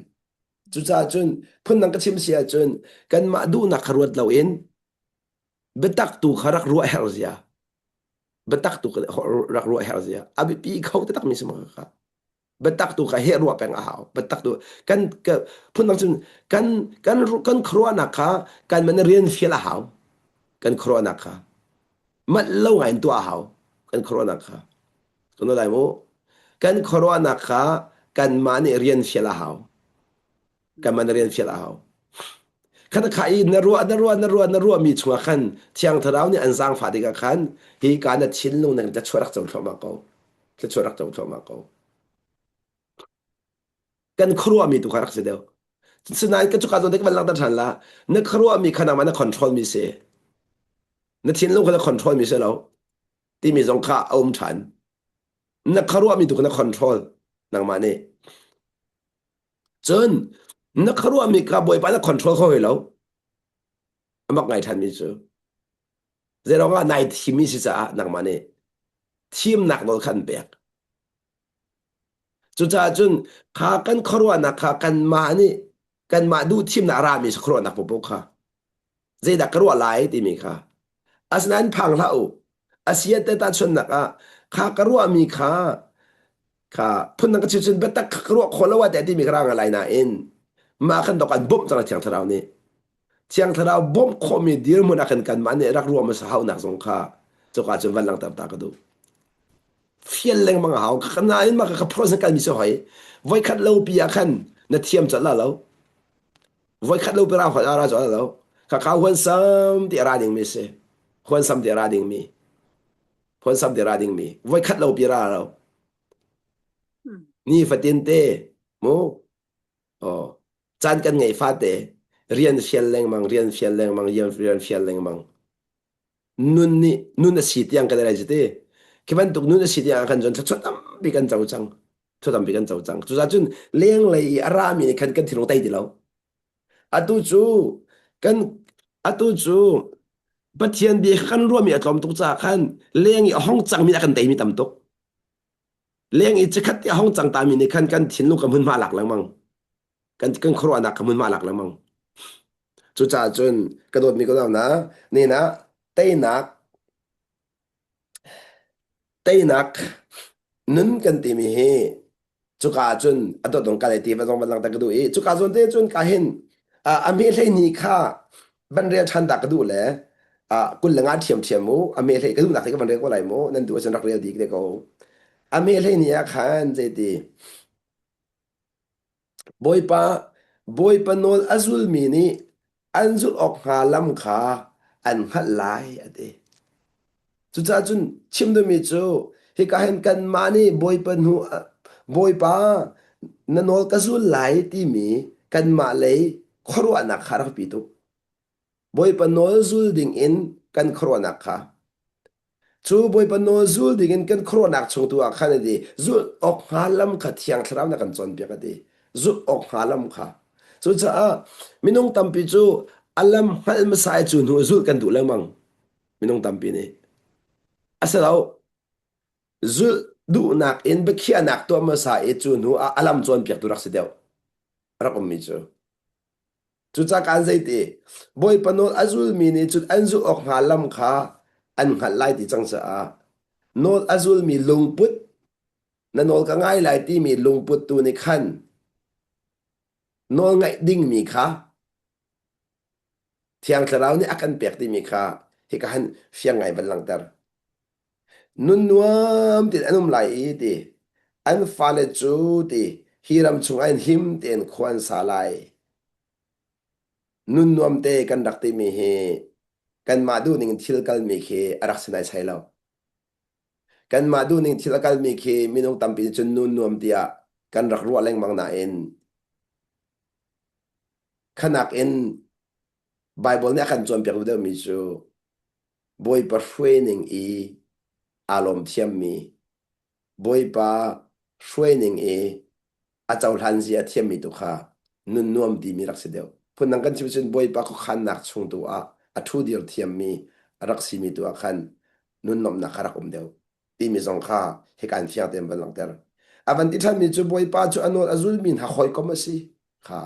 Cucaah cun phundang ka chim si ahcun kanmah duhnak kha ruat loin biatak tu kha rak ruah herh zia. Biatak tu rak ruah herh zia. A biapi kho taktak mi si ma kha. Biatak tu kha heh ruah peng a hau. Biatak tu kan phundang cun kan kan kan khuaruahnak kha kan man rian fial a hau. Kan khuaruahnak kha manh lo ngai in tuah a hau. Kan khuaruahnak kha. Kan lai mu. Kan khuaruahnak kha kanmah nih rian fial a hau. Kanmah nih rian fial a hau. Khat kha i na ruah na ruah na ruah na ruah mi chungah khan Thiang Thlarau nih an zaangfah tikah khan hi ka na thinlung na thluachuah rak co thluahmah ko. Thluachuah rak co thluahmah ko. Kan khuaruahmi tu kha rak si deuh. Sinain ka cuka zawn te ka van langhter ṭhan la. Na khuaruahmi kha nangmah na control mi si. Na thinlung kha na control mi si lo. Timi zong kha a um ṭhan. Na khuaruahmi tu kha na control nangmah nih. Cun na khuaruahmi kha Bawipa na control kho hoi lo. A mak ngai ṭhanmi cu. Zeiruang ah nai thimmi si caah nangmah nih thimnak nawl kha an pek. Cucaah cun kha kan khuaruahnak kha kanmah nih kanmah duh thimnak a rami khuaruahnak paohpaoh kha zeidah ka ruah lai timi kha asinain phang hlah u asiat te tahchunhnak ah kha ka ruahmi kha kha phundang ka chim cun biatak kha ka ruah khawh lo ah teh timi ka ra ngai lai nain mah khan dok an bawmh cang Thiang Thlarau nih Thiang Thlarau bawmh khawhmi dirhmun ah khan kanmah nih rak ruah hmasa haunak zong kha cuka cun van langhter ta ka duh fial lengmang a hau ka nain mah ka process kalmi si hoi voikhat lo pi ah khan na thiam colh la lo voikhat lo pi ra hoi ra colh lo ka ka huan sam ti ra ding mi si huan sam ti ra ding mi huan sam ti ra ding mi voikhat lo pi ra lo ni fatin te mu oh caan kan ngei fate rian fial lengmang rian fial lengmang rian fial lengmang nun nih nun a si tiang kan i ti khi bantuk nun a si tiang ah khan cun thluachuah tampi kan co cang thluachuah tampi kan co cang cucaah cun lenglei i a rami nih khan kan thinlung tei ti lo atu cu kan atu cu Pathian bia kan ruahmi a tlawm tuk caah khan leng i a hong cangmi a kan teimi tam tuk leng i chikkhat te a hong cang tami nih khan kan thinlung kan hmunhma lak lengmang kan kan khuaruahnak ka hmunhma lak lengmang cucaah cun ka dawtmi ka nau na teinak teinak nun kan timi hi cuka ah cun a dawt dong kal ti va zong van lang ta ka duh i cuka zawn te cun ka hin a me hlei ni kha van rel ṭhan ta ka duh le 25 ṭhiam ṭhiam mu a me hlei ka duhnak te ka van rel ko lai mu nan duh ahcun rak rel dih te ko a me hlei ni ah khan zeiti Bawipa, Bawipa nawl a zulmi nih an zulh awk hnga lam kha an hngalh lai, a ti. Cucaah cun chim duhmi cu hika hin kanmah nih Bawipa hnu Bawipa na nawl ka zul lai timi kanmah lei khuaruahnak kha rak pi tuk. Bawipa nawl zul dingin kan khuaruahnak kha cu Bawipa nawl zul dingin kan khuaruahnak chung tu ah khan a ti zulh awk hnga lam kha Thiang Thlarau na kan cawnpiak a ti zulh awk hnga lam kha cucaah minung tampi cu a lam hngalh hmasa i cu hnu zulh kan duh lengmang minung tampi nih a si lo zulh duhnak in biakhiahnak tuah hmasa i cu hnu ah a lam cawnpiaktu rak si deuh rak ummi cu Cucaah kaan zeiti Bawipa nawl a zulmi nih cun an zulh awk hnga lam kha an hngalh lai ti cang caah nawl a zulmi lungput na nawl ka ngai lai timi lungput tu nih khan nawl ngaih dingmi kha Thiang Thlarau nih a kan pek timi kha hika han fiang ngai van langhter. Nun nuam tein an um lai i ti an fale cu ti hi ram chungah hin him tein khua an sa lai. Nun nuam te kan rak timi hi kanmah duhning thil kalmi khi a rak si naisai lo. Kanmah duhning thil a kalmi khi minung tampi nih cun nun nuam tiah kan rak ruah lengmang nain khanak in Baibal nih a kan cawnpiak deuhmi cu Bawipa hruaining i aa lawm thiammi, Bawipa hruaining i a cohlan zia a thiammi tu kha nun nuam timi rak si deuh. Phundang kan chim cun Bawipa khuakhannak chung tu ah a ṭhudir thiammi, a rak simi tu ah khan nun nuamhnak kha rak um deuh timi zong kha hikan fiang tein van langhter. A van ti ṭhanmi cu Bawipa cu a nawl a zulmi hna hawikom a si kha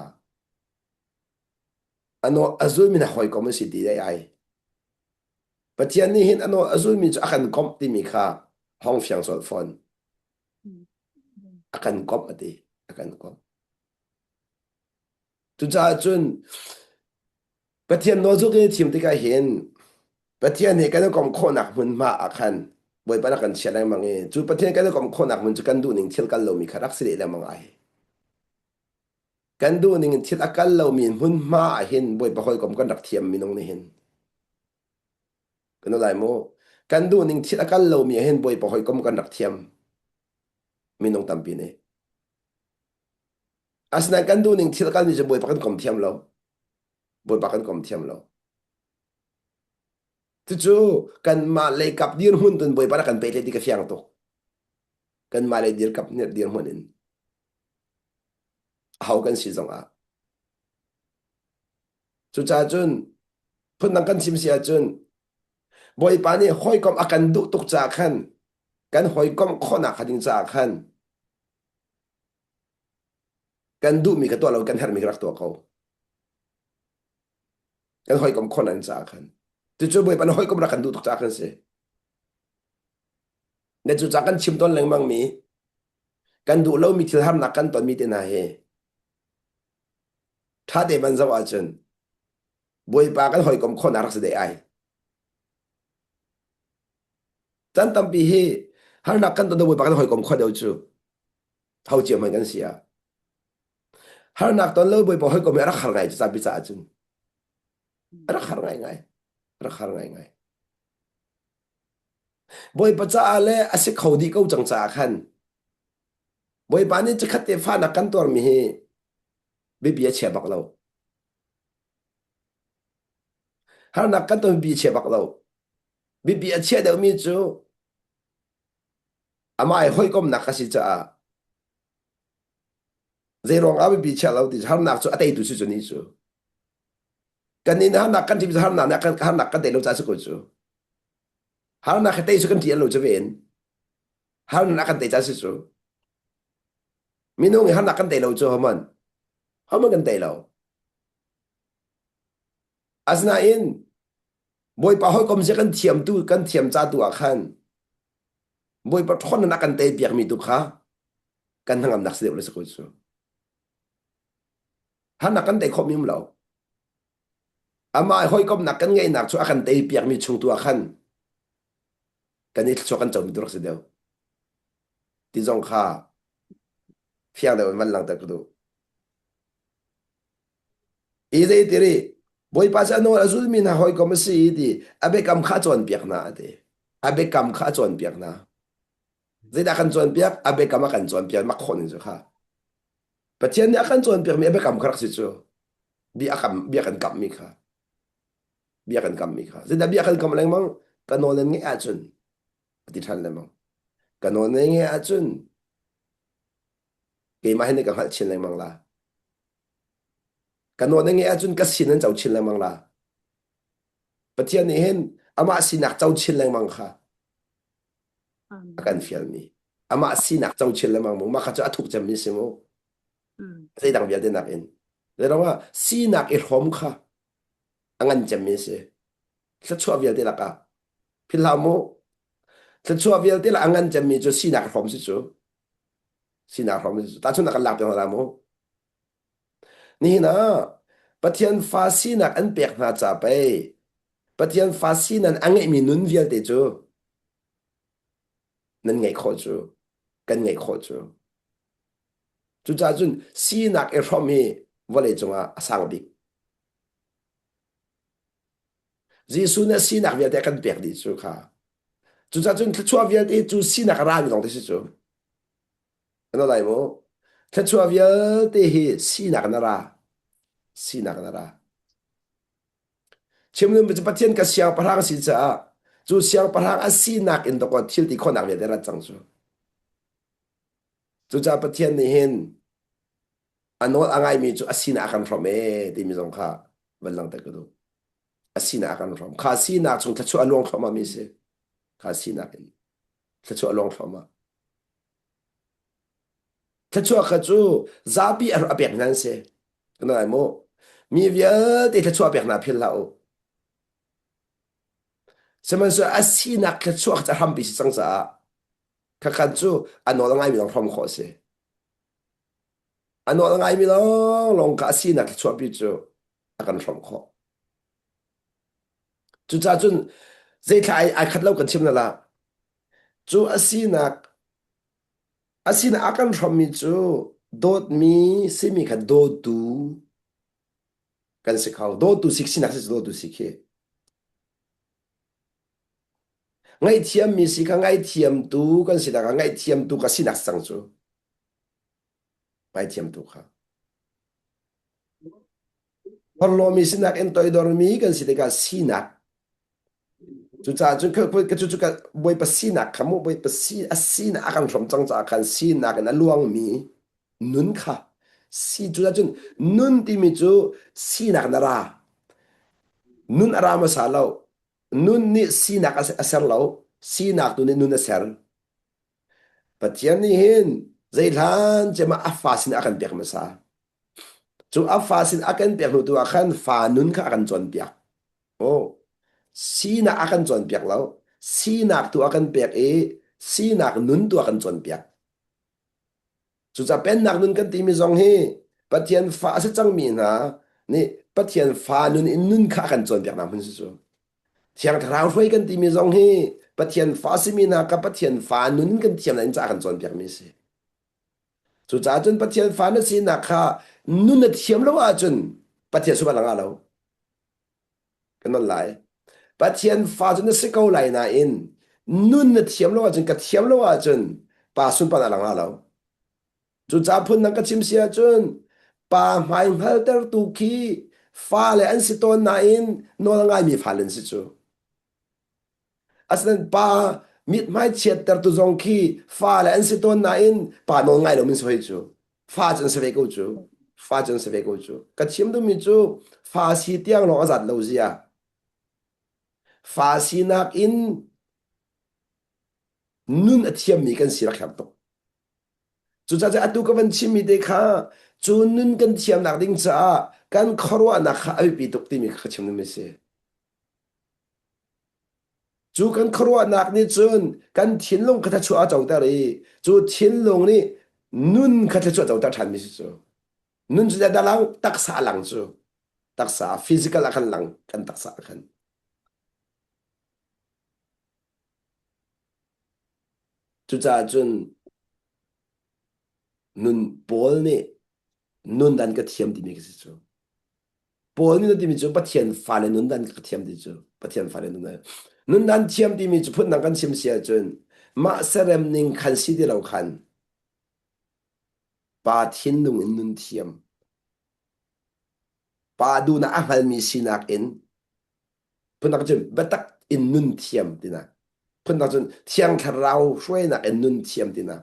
a nawl a zulmi hna hawikom a si ti dai ai. Pathian nih hin a nawl a zulmi cu a kan komh timi kha hong fiang colh fawn. A kan komh a ti. A kan komh. Cucaah cun Pathian nawl cu kan i thim tikah hin Pathian he kan i komh khawhnak hmunhma ah khan Bawipa rak kan chia lengmang i cu Pathian kan i komh khawhnak hmun cu kan duhning thil kal lomi kha rak si leh lengmang ai. Kan duhning in thil a kal lomi hmunhma ah hin Bawipa hawikom kan rak thiam minung nih hin. Kan lai mu. Kan duhning thil a kal lomi ah hin Bawipa hawikom kan rak thiam minung tampi nih. Asinain kan duhning thil kalmi cu Bawipa kan kom thiam lo. Bawipa kan kom thiam lo. Cucu kanmah leikap dirhmun tun Bawipa rak kan pe ti ka fiang tuk. Kanmah lei dirkap dirhmun in aho kan si zong ah. Cucaah cun phundang kan chim si ahcun Bawipa nih hawikom a kan duh tuk caah khan kan hawikom khawhnak kha ding caah khan Kan duhmi ka tuah lo, kan herhmi ka rak tuah ko. Kan hawikom khon an caah khan. Cucu Bawipa na hawikom rak kan duh tuk caah khan si. Na cu ca kan chim tawn lengmang mi kan duh lomi thil harnak kan tonmi te hna hi ṭha te van zoh ahcun Bawipa kan hawikom khawhnak rak si deh ai. Can tampi hi harnak kan ton Bawipa kan hawikom khawh deuh cu. Tho cio hmanh kan si ah. Harnak ton lo Bawipa hawikom hi a rak har ngai cu zapi caah cun. A rak har ngaingai. A rak har ngaingai. Bawipa caah le a si kho dih ko cang caah khan Bawipa nih cikhat te fahnak kan tuarmi hi biapi a chia bak lo. Harnak kan ton biapi a chia bak lo. Biapi a chia deuhmi cu Amah i hawikomnak ka si caah zeiruang ah biapi chia lo ti harnak cu a teitu si cu ni cu. Kan in harnak kan ṭim harnak nih kan harnak kan tei lo caah si ko cu. Harnak hi tei cu kan ṭih lo cu ven. Harnak kan tei caah si cu. Minung i harnak kan tei lo cu homan. Homan kan tei lo. Asinain Bawipa hawikom zia kan thiam tu kan thiam ca tu ah khan Bawipa ṭhawnnak a kan tei piakmi tu kha kan hnangamnak si deuh le si ko cu. Harnak kan tei khawhmi um lo. Amah hawikomnak kan ngeihnak cu a kan tei piakmi chung tu ah khan kan i thluachuah kan comi tu rak si deuh. Ti zong kha fiang deuh in van langhter ka duh. I zei ti ri Bawipa cu a nawl a zulmi hna hawikom a si ti a biakam kha a cawnpiak hna a ti. A biakam kha a cawnpiak hna. Zeidah kan cawnpiak? A biakam a kan cawnpiak mak khawh ning cu kha. Pathian nih a kan cawnpiakmi a biakam kha rak si cu. Bia a kam bia kan kammi kha. Bia kan kammi kha. Zeidah bia kan kam lengmang? Ka nawl nan ngeih ahcun a ti ṭhan lengmang. Ka nawl nan ngeih ahcun keimah hi nih ka hngalh chin lengmang la. Ka nawl na ngeih ahcun ka sin an co chin lengmang la. Pathian nih hin amah sinak co chin lengmang kha a kan fialmi. Amah sinak co chin lengmang mu. Mah kha cu a thuk cemmi si mu. Zeidang vialte nakin. Zeiruangah sinak i hrawm kha a ngan cemmi si. Thluachuah vialte lakah. Philh hlah mu. Thluachuah vialte lakah a ngan cemmi cu sinak i hrawm si cu. Sinak hrawm si cu. Tahchunhnak kan lak piak hna mu. Nihin ah Pathian fa sinak an pek hna ca pei Pathian fa sinan a ngeihmi nun vialte cu nan ngeih khawh cu kan ngeih khawh cu. Cucaah cun sinak i hrawm hi vawlei cungah a sang bik. Jesuh nih a sinak vialte a kan pek dih cu kha. Cucaah cun thluachuah vialte cu sinak a rami lawng te si cu. Ano lai mu? Thluachuah vialte hi sinak na ra. Sinak na ra. Chimnun cu Pathian ka siangpahrang si caah cu siangpahrang a sinak in dawkaw thil ti khawhnak vialte rat cang cu. Cucaah Pathian nih hin a nawl a ngaimi cu a sinak a kan hrawmh ee timi zong kha van langhter ka duh. A sinak a kan hrawm. Kha sinak chung thluachuah a luang thluahmah mi si. Kha sinak in thluachuah a luang thluahmah. Thluachuah kha cu zapi a pek hna an si. Kan lai mu. Mi vialte thluachuah pek hna phil hlah u. Sihmanhsehlaw a sinak thluachuah kha hrampi si cang caah khakhan cu a nawl a ngaimi lawng hrawm khawh a si. A nawl a ngaimi lawnglawng kha a sinak thluachuahpi cu a kan hrawmh khawh. Cucaah cun zeithla ai, ai khat lo kan chim na la. Cu a sinak a sinak a kan hrawmmi cu dawtmi simi kha dawtu kan si kho. Dawtu si sinak si dawtu si khi. Ngaihthiammi si kha ngaihthiamtu kan si nak ah ngaihthiamtu ka sinak cang cu. Ngaihthiamtu kha. Porhlawmi sinak in toidormi kan si tikah sinak. Cucaah cun ka cu ka Bawipa sinak kha mu Bawipa si a sinak a kan hrawm cang caah khan sinak in a luangmi nun kha si cucaah cun nun timi cu sinak na ra. Nun a ra hmasa lo. Nun nih sinak a ser lo. Sinak tu nih nun a ser. Pathian nih hin zeihlan cem ah a fa sin a kan pek hmasa. Cu a fa sin a kan pek hnu tu ah khan fa nun kha a kan cawnpiak. Oh, sinak a kan cawnpiak lo. Sinak tu a kan pek i sinak nun tu a kan cawnpiak. Cucaah pennak nun kan timi zong hi Pathian fa a si cangmi hna nih Pathian fa nun in nun kha a kan cawnpiaknak hmun si cu. Thiang Thlarau hruai kan timi zong hi Pathian fa a simi hna kha Pathian fa nun in kan thiam in ca a kan cawnpiakmi a si. Cucaah cun Pathian fa na sinak kha nun na thiam lo ahcun Pathian sungah lang ah lo. Kan non lai. Pathian fa cu na si ko lai nain nun na thiam lo ahcun ka thiam lo ahcun pa sunparnak lang ah lo. Cucaah phun dang ka chim si ahcun pa hmai hngaltertu khi fale an si tawn nain nawl a ngaimi fale an si cu. Asinain pa mithmai chiattertu zong khi fale an si tawn nain pa nawl ngai lomi si hoi cu. Fa cu an si ve ko cu. Fa cu an si ve ko cu. Ka chim duhmi cu fa si tiang lawng a zat lo zia. Fa sinak in nun a thiammi kan si rak herh tuk. Cucaah atu ka van chimmi te kha cu nun kan thiamnak ding caah kan khuaruahnak kha a biapi tuk timi kha ka chim duhmi a si. Cu kan khuaruahnak nih cun kan thinlung kha thluachuah a coter i cu thinlung nih nun kha thluachuah a coter ṭhanmi si cu. Nun cu dah lang taksa a lang cu. Taksa physical ah khan lang kan taksa ah khan. Cucaah cun nun Paul nih nun dan ka thiam timi ka si cu. Paul nih na timi cu Pathian fale nun dan ka thiam ti cu Pathian fale nun dan nun dan thiam timi cu phundang kan chim si ahcun mah serem ning khan si ti lo khan pa thinlung in nun thiam pa duhnak a hngalmi sinak in phundang cun biatak in nun thiam tinak phundang cun thiang thlarau hruainak in nun thiam tinak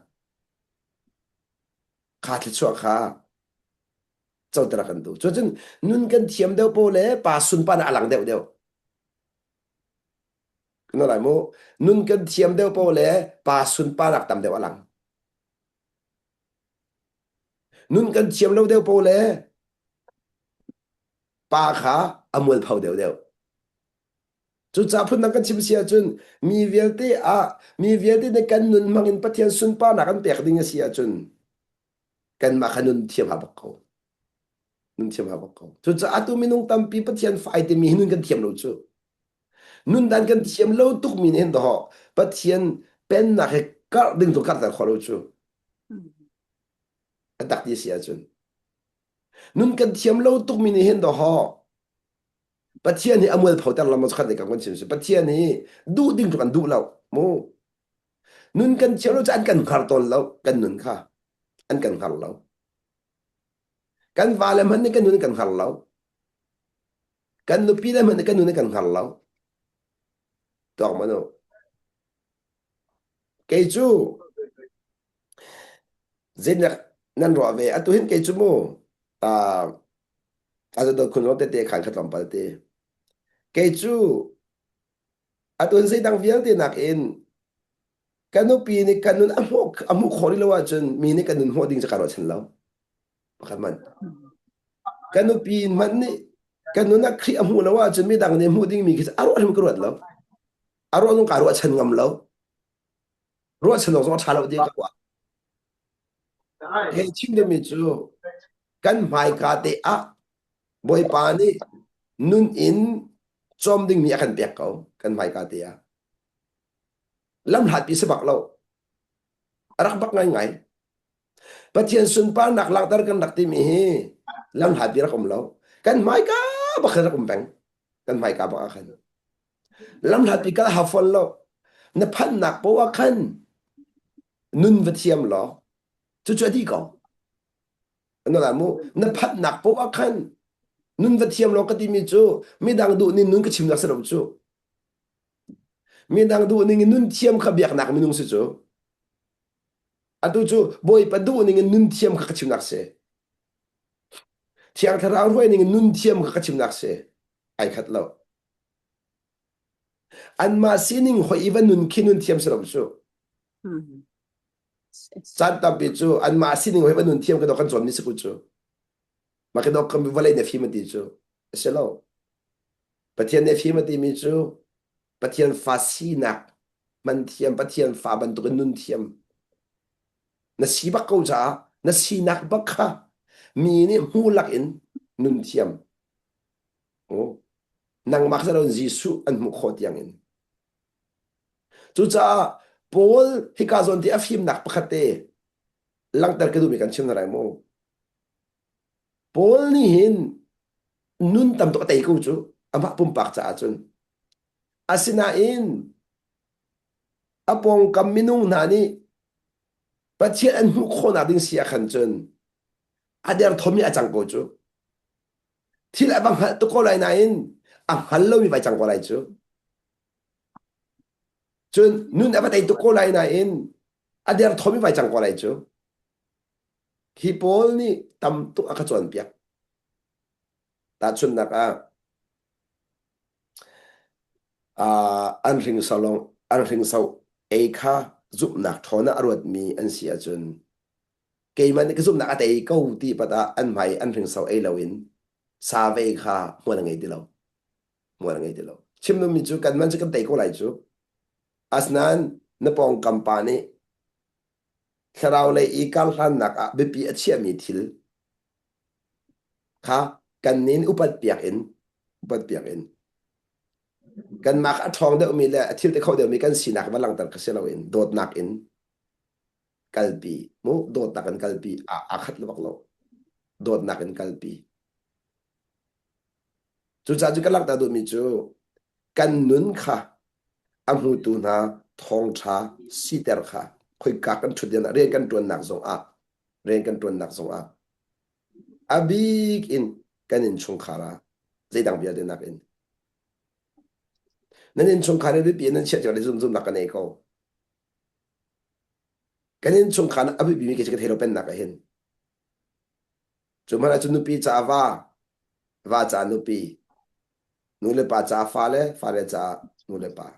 kha thluachuah kha coter a kan duh. Cucun nun kan thiam deuh po le pa sunpan a lang deuh deuh. Kana lai mu nun kan thiam deuh po le pa sunparnak tam deuh a lang. Nun kan thiam lo deuh po le pa kha a mualpho deuh deuh. Cucaah phundang kan chim si ahcun mi vialte ah mi vialte nih kan nun hmang in Pathian sunparnak an pek ding a si ahcun kanmah kha nun thiam ha bak ko nun thiam ha bak ko cucaah atu minung tampi Pathian fa ai timi hi nun kan thiam lo cu nun dan kan thiam lo tuk mi nih hin dawh Pathian pennak he karh ding tu karhter khawh lo cu a tak ti si ahcun nun kan thiam lo tuk mi nih hin dawh Pathian hi a mualpho ter lam khat kan kan chim si Pathian hi duh ding tu kan duh lo mu Nun kan thiam lo cu an kan hngar tawn lo kan nun kha an kan hngar lo. Kan vale hmanh nih kan nun kan hngar lo. Kan nupi le hmanh nih kan nun kan hngar lo. Tuak man u. Kei cu zeinak nan ruah ve atu hin kei cu mu uh, a dot khun tete khan khat tlawmpal te. Kei cu atun zeidang vialte nakin ka nupi nih ka nun a hmuh khawh rih lo ahcun mi nih ka nun hmuh ding cu ka ruahchan lo. Pakhat man. Ka nupi hmanh nih ka nun ah Khrih a hmuh lo ahcun midang nih hmuh dingmi khi a ruah hrim ka ruat lo. A ruah zong kaa ruahchan ngam lo. Ruahchan awk zong a ṭha lo ti ka ruah. Hei chim deuhmi cu kan hmaika te ah Bawipa nih nun in cawm dingmi a kan pek ko kan hmaika te ah. Lamhlatpi si bak lo. A rak bak ngaingai. Pathian sunparnak langhter kan rak timi hi lamhlatpi rak um lo. Kan hmaika bak khan rak um peng. Kan hmaika bak ah khan. Lamhlatpi kal hau fawn lo. Na phannak poah khan nun va thiam law cucu a dih ko. Na la mu na phannak poah khan nun va thiam law ka timi cu midang duh ning nun ka chim nak si lo cu. Midang duh ning in nun thiam kha biaknak minung si cu. Atu cu Bawipa duh ning in nun thiam kha ka chimnak si. Thiang Thlarau hruai ning in nun thiam kha ka chimnak si. Ai khat lo. Anmah sining hoi i va nun khi nun thiam si lo cu. Caan tampi cu anmah sining hoi va nun thiam ka dok kan cawnmi si ku cu. Mah ka dok kan vawlei na fim a ti cu. A si lo. Pathian nih a fim a timi cu Pathian fa sinak hman thiam, Pathian fa bantukin nun thiam. Na si bak ko caah na sinak bak kha mi nih hmu lakin nun thiam. Oh. Nangmah kha Jesuh an hmuh khawh tiangin. Cucaah Paul hika zawn ti a fimnak pakhat te langhter ka duhmi kan chim hna lai mu. Paul nih hin nun tam tuk a tei ko cu amah pumpak caah cun. Asinain a pawngkam minung hna nih Pathian an hmuh khawhnak ding si ah khan cun a derthawm i a cang ko cu. Thil a va hngalh tuk ko lai nain a hngal lomi vai cang ko lai cu. Cun nun a va tei tuk ko lai nain a derthawm i vai cang ko lai cu. Hi pawl nih tam tuk a ka cawnpiak. Tahchunhnak ah, uh, an hringso lawng an hringso ei kha zumhnak ṭhawn ah a ruatmi an si ahcun keimah nih ka zumhnak a tei ko ti pat ah an hmai an hringso ei loin sa ve kha hmual a ngei ti lo. Hmual a ngei ti lo. Chim duhmi cu kan man cu kan tei ko lai cu. Asinain na pawngkam pa nih thlarau lei i karhlannak ah biapi a chiahmi thil kha kannih upat piak in upat piak in kanmah a ṭhawng deuhmi le a thil ti kho deuhmi kan sinak va langhter kha si loin dawtnak in kalpi mu dawtnak in kalpi aa khat bak lo dawtnak in kalpi cucaah cu ka langhter duhmi cu kan nun kha a hmutu hna thawngṭha siter kha khoika kan ṭhut rian kan ṭuannak zong ah rian kan ṭuannak zong ah a bik in kan innchungkhar ah zeidang vialte nakin nan innchungkhar hi biapi in nan chiah cio le zumzumnak ka nei ko. Kan innchungkhar a biapi mi ka thei lo pennak ah hin. Cu hmanh ahcun nupi caah va, va caah nupi, nu le pa caah fale, fale caah nu le pa.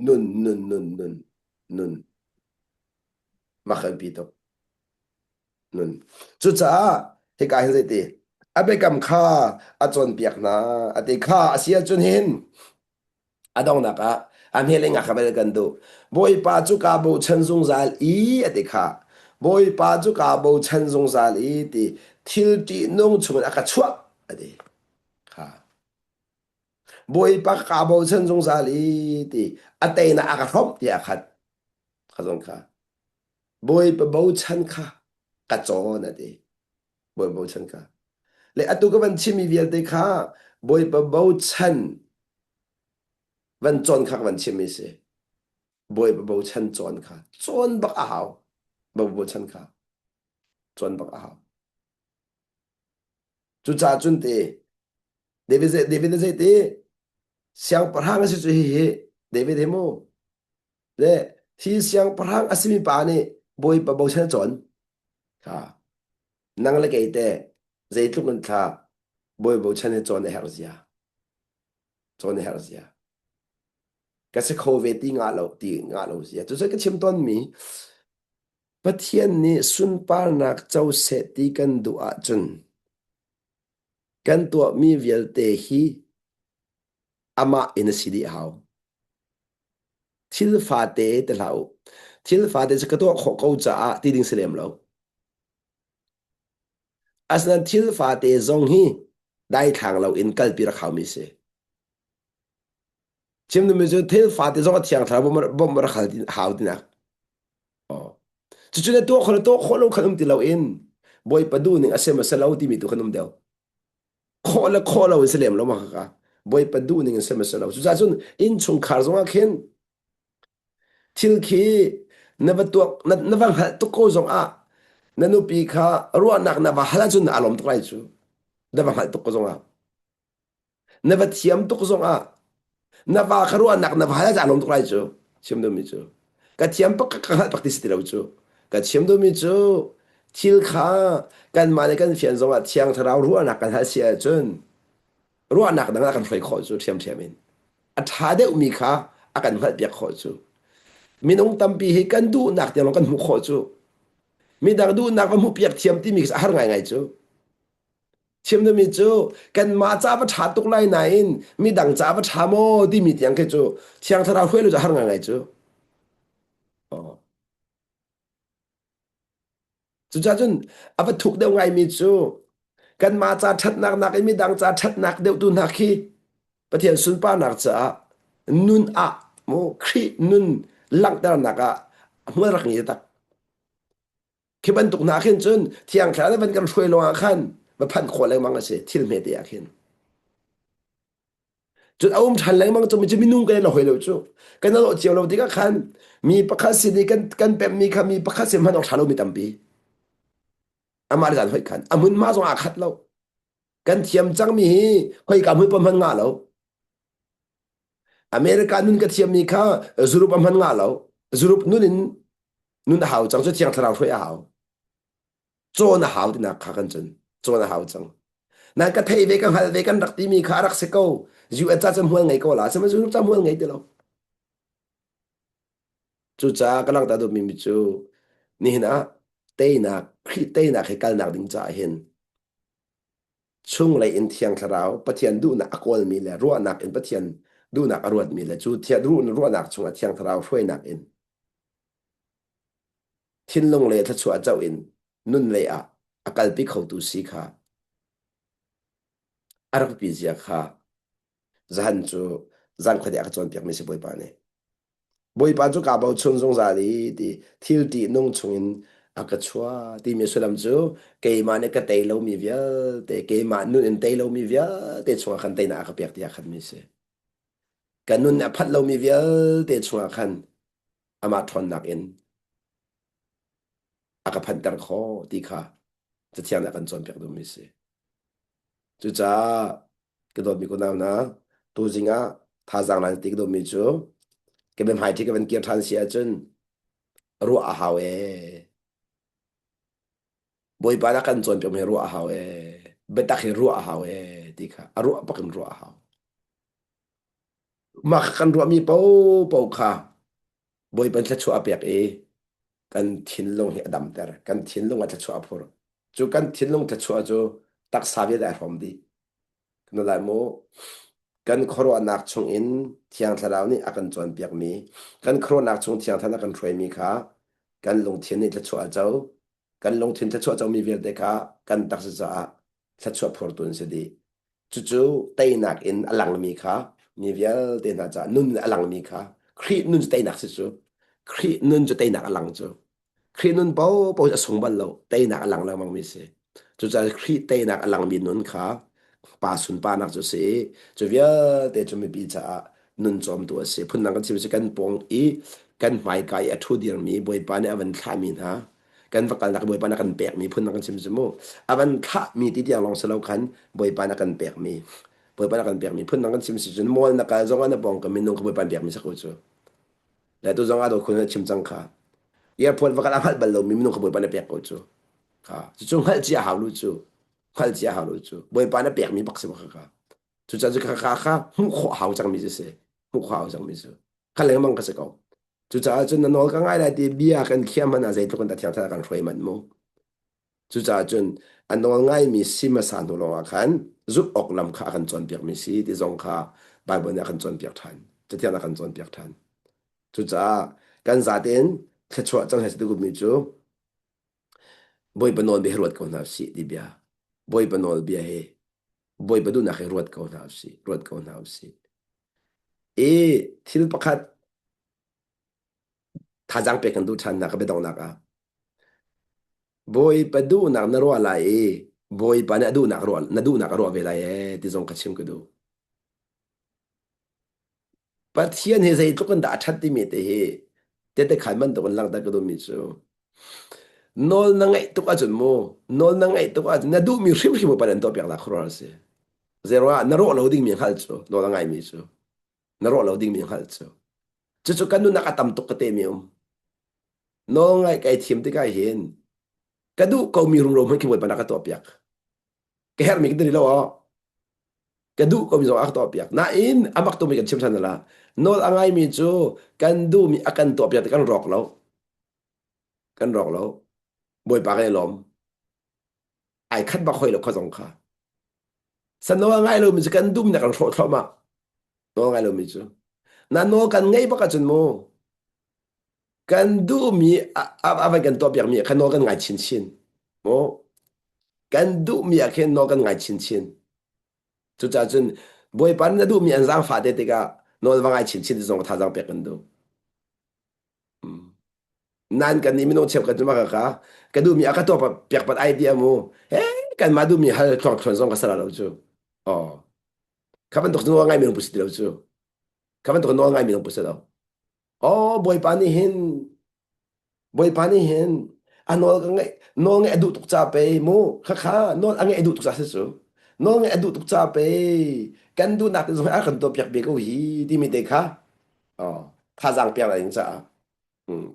Nun, nun, nun, nun, nun. Mak an pi tuk. Nun. Cucaah hika hin zeiti a biakam kha a cawnpiak hna a ti kha a si ahcun hin a donghnak ah a hmeling a kha bel kan duh. Bawipa cu kaa bochan zungzal i a ti kha. Bawipa cu kaa bochan zungzal i ti thil ṭihnung chungin a ka chuah a ti kha. Bawipa kaa bochan zungzal i ti a teinak a ka hrawmh tiah a khat. Kha zong kha. Bawipa bochan kha ka cawn a ti. Bawipa bochan kha. Le atu ka van chimmi vialte kha Bawipa bochan van cawn kha ka van chimmi si. Bawipa bochan cawn kha. Cawn bak a hau. Bawipa bochan kha. Cawn bak a hau. Cucaah cun te David David zei ti siangpahrang a si cu hihi David hi mu le hi siangpahrang a simi pa nih Bawipa bochan a cawn. Kha nang le kei te. Zeitluk in thla bawi bochan hi cawn a herh zia. Cawn a herh zia. Ka si kho ve ti ngah lo ti ngah lo zia. Cucu ka chim tawnmi Pathian nih sunparnak co seh ti kan duh ahcun kan tuahmi vialte hi amah in a si dih hau. Thil fate ti hlah u. Thil fate cu ka tuah khawh ko caah ti ding si lem lo. Asinain thil fate zong hi daithlang loin kalpi rak haumi si. Chim duhmi cu thil fate zong a thiang thlarau bawmh rak hal hau tinak. Oh. Cucu na tuah khawh le tuah khawh lo khan um ti loin Bawipa duhning a si maw si lo timi tu khan um deuh. Khawh le khawh lo in si lem lo ma kha Bawipa duhning in si maw si lo. Cucaah cun innchungkhar zongah khin thil khi na va tuak na, na va hngalh tuk ko zongah na nupi kha ruahnak na va hal ahcun na alawm tuk lai cu. Na va hngalh tuk ko zongah. Na va thiam tuk zongah na va kha ruahnak na va hal ahcun aa lawm tuk lai cu. Chim duhmi cu. Ka thiam pak ka hngalh pak ti si ti lo cu. Ka chim duhmi cu thil kha kanmah nih kan fian zongah thiang thlarau ruahnak kan hal si ahcun ruahnak dang ah kan hruai khawh cu ṭhiamṭhiam in. A ṭha deuhmi kha a kan hngalhpiak khawh cu. Minung tampi hi kan duhnak tiang lawng kan hmuh khawh cu. Midang duhnak va hmuhpiak thiam timi khi a har ngaingai cu. Chim duhmi cu kanmah ca va ṭha tuk lai nain midang ca va ṭha maw timi tiang khi cu Thiang Thlarau hruai lu cu a har ngaingai cu. Oh. Cucaah cun a va thuk deuh ngaimi cu kanmah ca ṭhatnak nakin midang ca ṭhatnak deuh tu hna khi Pathian sunparnak caah nun ah mu Khrih nun langhternak ah hmual rak ngei tak. Khi bantuk hna khin cun Thiang Thlarau nih van kan hruai lawngah khan va phanh khawh lengmang a si thil hmete ah khin. Cun a um ṭhan lengmang cu cu minung kan i hoi lo cu. Kan i lawh cio lo tikah khan mi pakhat sin i kan kan pemhmi kha mi pakhat sin hmanh awk ṭha lomi tampi. Amah le zan hoih khan a hmunhma zong aa khat lo. Kan thiam cangmi hi khoika hmun pa hman ngah lo. America nun ka thiammi kha Europe a hman ngah lo. Europe nun in nun a hau cang cu Thiang Thlarau hruai a hau. Cawn a hau tinak kha kan cun. Cawn a hau cang. Nan ka thei ve ka hngal ve kan rak timi kha a rak si ko. UN ca cu hmual ngei ko la. Sihmanhsehlaw Europe ca hmual ngei ti lo. Cucaah ka langhter duhmi mi cu nihin ah teinak Khrih teinak he kalnak ding caah hin chunglei in Thiang Thlarau Pathian duhnak a kawlmi le ruahnak in Pathian duhnak a ruatmi le cu ruahnak chungah Thiang Thlarau hruainak in thinlung le thluachuah co in nun lei ah a kalpi khotu si kha a rak pi zia kha zahan cu zan khuate a ka cawnpiakmi si Bawipa nih. Bawipa cu kaa bochan zungzal i ti thil ṭihnung chungin a ka chuah timi sullam cu keimah nih ka tei lomi vialte keimah nun in tei lomi vialte chungah khan teinak a ka pek tiah khan mi si. Ka nun a phanh lomi vialte chungah khan amah ṭhawnnak in a ka phanhter khawh ti kha Cathiang nih a kan cawnpiak duhmi si. Cucaah ka dawtmi kunau hna, tuzing ah thazaang nan ti ka dawtmi cu ka biahmaiṭhi ka van kir ṭhan si ahcun ruah a hau ee. Bawipa dah kan cawnpiak hi ruah a hau ee. Biatak hi ruah a hau ee ti kha a ruah bak in ruah a hau. Mah kan ruahmi paohpaoh kha Bawipa thluachuah a pek i kan thinlung hi a damter. Kan thinlung ah thluachuah a phur. Cu kan thinlung thluachuah cu taksa vialte ai hrawm dih. Kan lai mu kan khuaruahnak chungin Thiang Thlarau nih a kan cawnpiakmi, kan khuaruahnak chung Thiang Thlarau a kan hruaimi kha kan lungthin nih thluachuah a co. Kan lungthin thluachuah comi vialte kha kan taksa caah thluachuah phurtu an si dih. Cucu teinak in a langmi kha mi vialte hna caah nun a langmi kha Khrih nun cu teinak si cu. Khrih nun cu teinak a lang cu. Khrih nun paohpaoh a sung bal lo. Teinak a lang lengmang mi si. Cucaah Khrih teinak a langmi nun kha pa sunparnak cu a si i cu vialte cu mipi caah nun cawmtu a si. Phundang kan chim si kan pawng i kan hmaika i a ṭhu dirmi Bawipa nih a van thlahmi hna kan va kalnak Bawipa nih a kan pekmi phundang kan chim si mu. A van thlahmi ti tiang lawng si lo khan Bawipa nih a kan pekmi Bawipa nih a kan pekmi phundang kan chim si cun mual na kal zong ah na pawng ka minung kha Bawipa nih pekmi si ko cu. Le tu zong ah dawt khun chim cang kha. Airport va kal a hngalh bal lomi minung kha Bawipa nih pek ko cu. Kha cucu hngalh cia hau lu cu. Hngal cia hau lo cu. Bawipa na pekmi bak si bak kha. Cucaah cu kha kha kha hmuh khawh hau cangmi cu si. Hmuh khawh hau cangmi cu. Kha lengmang ka si ko. Cucaah cun na nawl ka ngai lai ti bia kan khiah hmanh ah zeitluk in dah thiang thlarau kan hruai manh mu. Cucaah cun a nawl ngaimi si hmasa hnu lawngah khan zumh awk lam kha a kan cawnpiakmi si ti zong kha Baibal nih a kan cawnpiak ṭhan. Cathiang a kan cawnpiak ṭhan. Cucaah kan zatein thluachuah cang he si mi cu Bawipa nawlbia hi ruat ko hna usih ti bia. Bawipa nawlbia hi Bawipa duhnak hi ruat ko hna usih, ruat ko hna usih. I thil pakhat thazaang pek kan duh ṭhannak ka biadonghnak ah Bawipa duhnak na ruah lai i Bawipa nih a duhnak ruah na duhnak a ruah ve lai ee ti zong ka chim ka duh. Pathian hi zeitluk in dah a ṭhat timi te hi tehte khan bantuk in langhter ka duhmi cu nawl na ngeih tuk ahcun mu nawl na ngeih tuk ahcun na duhmi hrimhrim pa nan tuahpiak la khuaruahhar a si. Zeiruangah na rawh lo dingmi hngalh cu nawl a ngaimi cu na rawh lo dingmi hngalh cu cucu kan nunnak a tam tuk ka temi um. Nawl ngaih kai thiam tikah hin ka duh komi rumro hmanh khi Bawipa na ka tuahpiak. Ka herhmi ka ti lo aw. Ka duh komi zong a ka tuahpiak. Nain a mak tukmi kan chim ṭhan la. Nawl a ngaimi cu kan duhmi a kan tuahpiak ti kan rawk lo. Kan rawk lo. Bawipa kan i lawm. Ai khat bak hoi lo kha zong kha. San nawl a ngai lomi cu kan duhmi na kan hrawh thluahmah. Nawl ngai lomi cu. Na nawl kan ngaih bak ahcun mu kan duhmi a van kan tuahpiakmi ah khan nawl kan ngai chinchin. Mu kan duhmi ah khin nawl kan ngai chinchin. Cucaah cun Bawipa nih na duhmi an zaangfah te tikah nawl va ngai chinchin ti zong thazaang pek kan duh. Nan kan nih minung cheukhat cu mah ka ka duhmi a ka tuah piak pat ai ti amu he kan mah duhmi hal thluang thluan zong ka sala lo cu. Oh. Kha bantuk nawl ngai mi pu si ti lo cu. Kha bantuk nawl ngai mi pu si lo. Oh Bawipa nih hin Bawipa nih hin a nawl ka ngaih nawl ngaih a duh tuk ca pei mu khakha nawl a ngaih a duh tuk ca si cu nawl ngaih a duh tuk ca pei kan duhnak te zong a kan tuahpiak ve ko hi timi te kha oh thazaang pek lai ding caah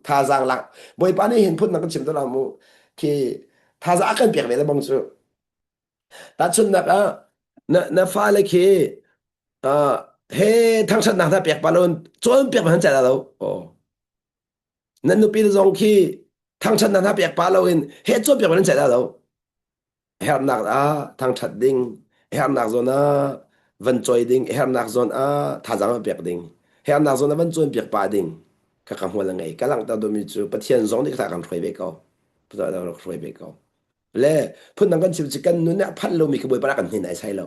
thazaang lak Bawipa nih hin phun na kan chim to la mu khi thazaang a kan pek ve le bang cu Tahchunhnak ah na na fale khi uh, he thangṭhatnak hna pek pa lo cawnpiak man cah lo. Oh. Nan nupi zong khi thangṭhatnak hna pek pa lo in he cawnpiak man cah lo. Hernak ah thangṭhat ding, hernak zawn ah van cawi ding, hernak zawn ah thazaang van pek ding, hernak zawn ah van cawnpiak pa ding. Ka ka hmual a ngei. Ka langhter duhmi cu Pathian zong nih ka kan hruai ve ko. Pathian rak hruai ve ko. Le phundang kan chim cu kan nun nih a phanh lomi khi Bawipa nih a kan hnin ai sai lo.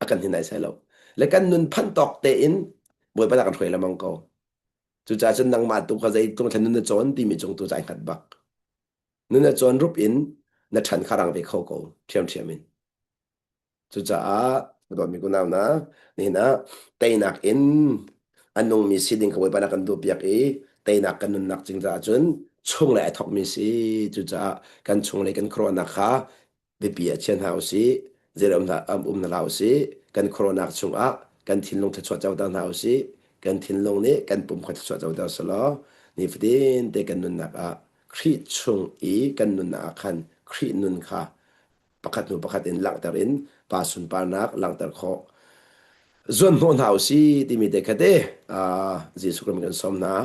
A kan hnin ai sai lo. Le kan nun phanh tawk tein Bawipa nih a kan hruai lengmang ko. Cucaah cun nangmah tu kha zeitluk thlen nun na cawn timi cung tu cai hngat bak. Nun na cawn rup in na ṭhan kha rang ve kho ko ṭhiamṭhiam in. Cucaah dawtmi kunau hna, nihin ah teinak in a nungmi si ding ka Bawipa na kan duhpiak i teinak kan nunnak cing caah cun chunglei ai thawkmi si. Cucaah kan chunglei kan khuaruahnak kha biapi ah chia hna usih, zeiram hna um hna hlah usih, kan khuaruahnak chungah kan thinlung thluachuah coter hna usih, kan thinlung nih kan pum kha thluachuah coter selaw nifatin te kan nunnak ah Khrih chung i kan nunnak ah khan Khrih nun kha pakhat hnu pakhat in langhter in pa sunparnak langhter khawh zuanhnawh hna usih timi te kha te Jesuh Khrih kan sawm hna.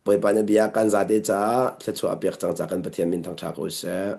Bawipa na bia kan zate caah thluachuah a pek cang ca kan Pathian min thangṭha ko seh.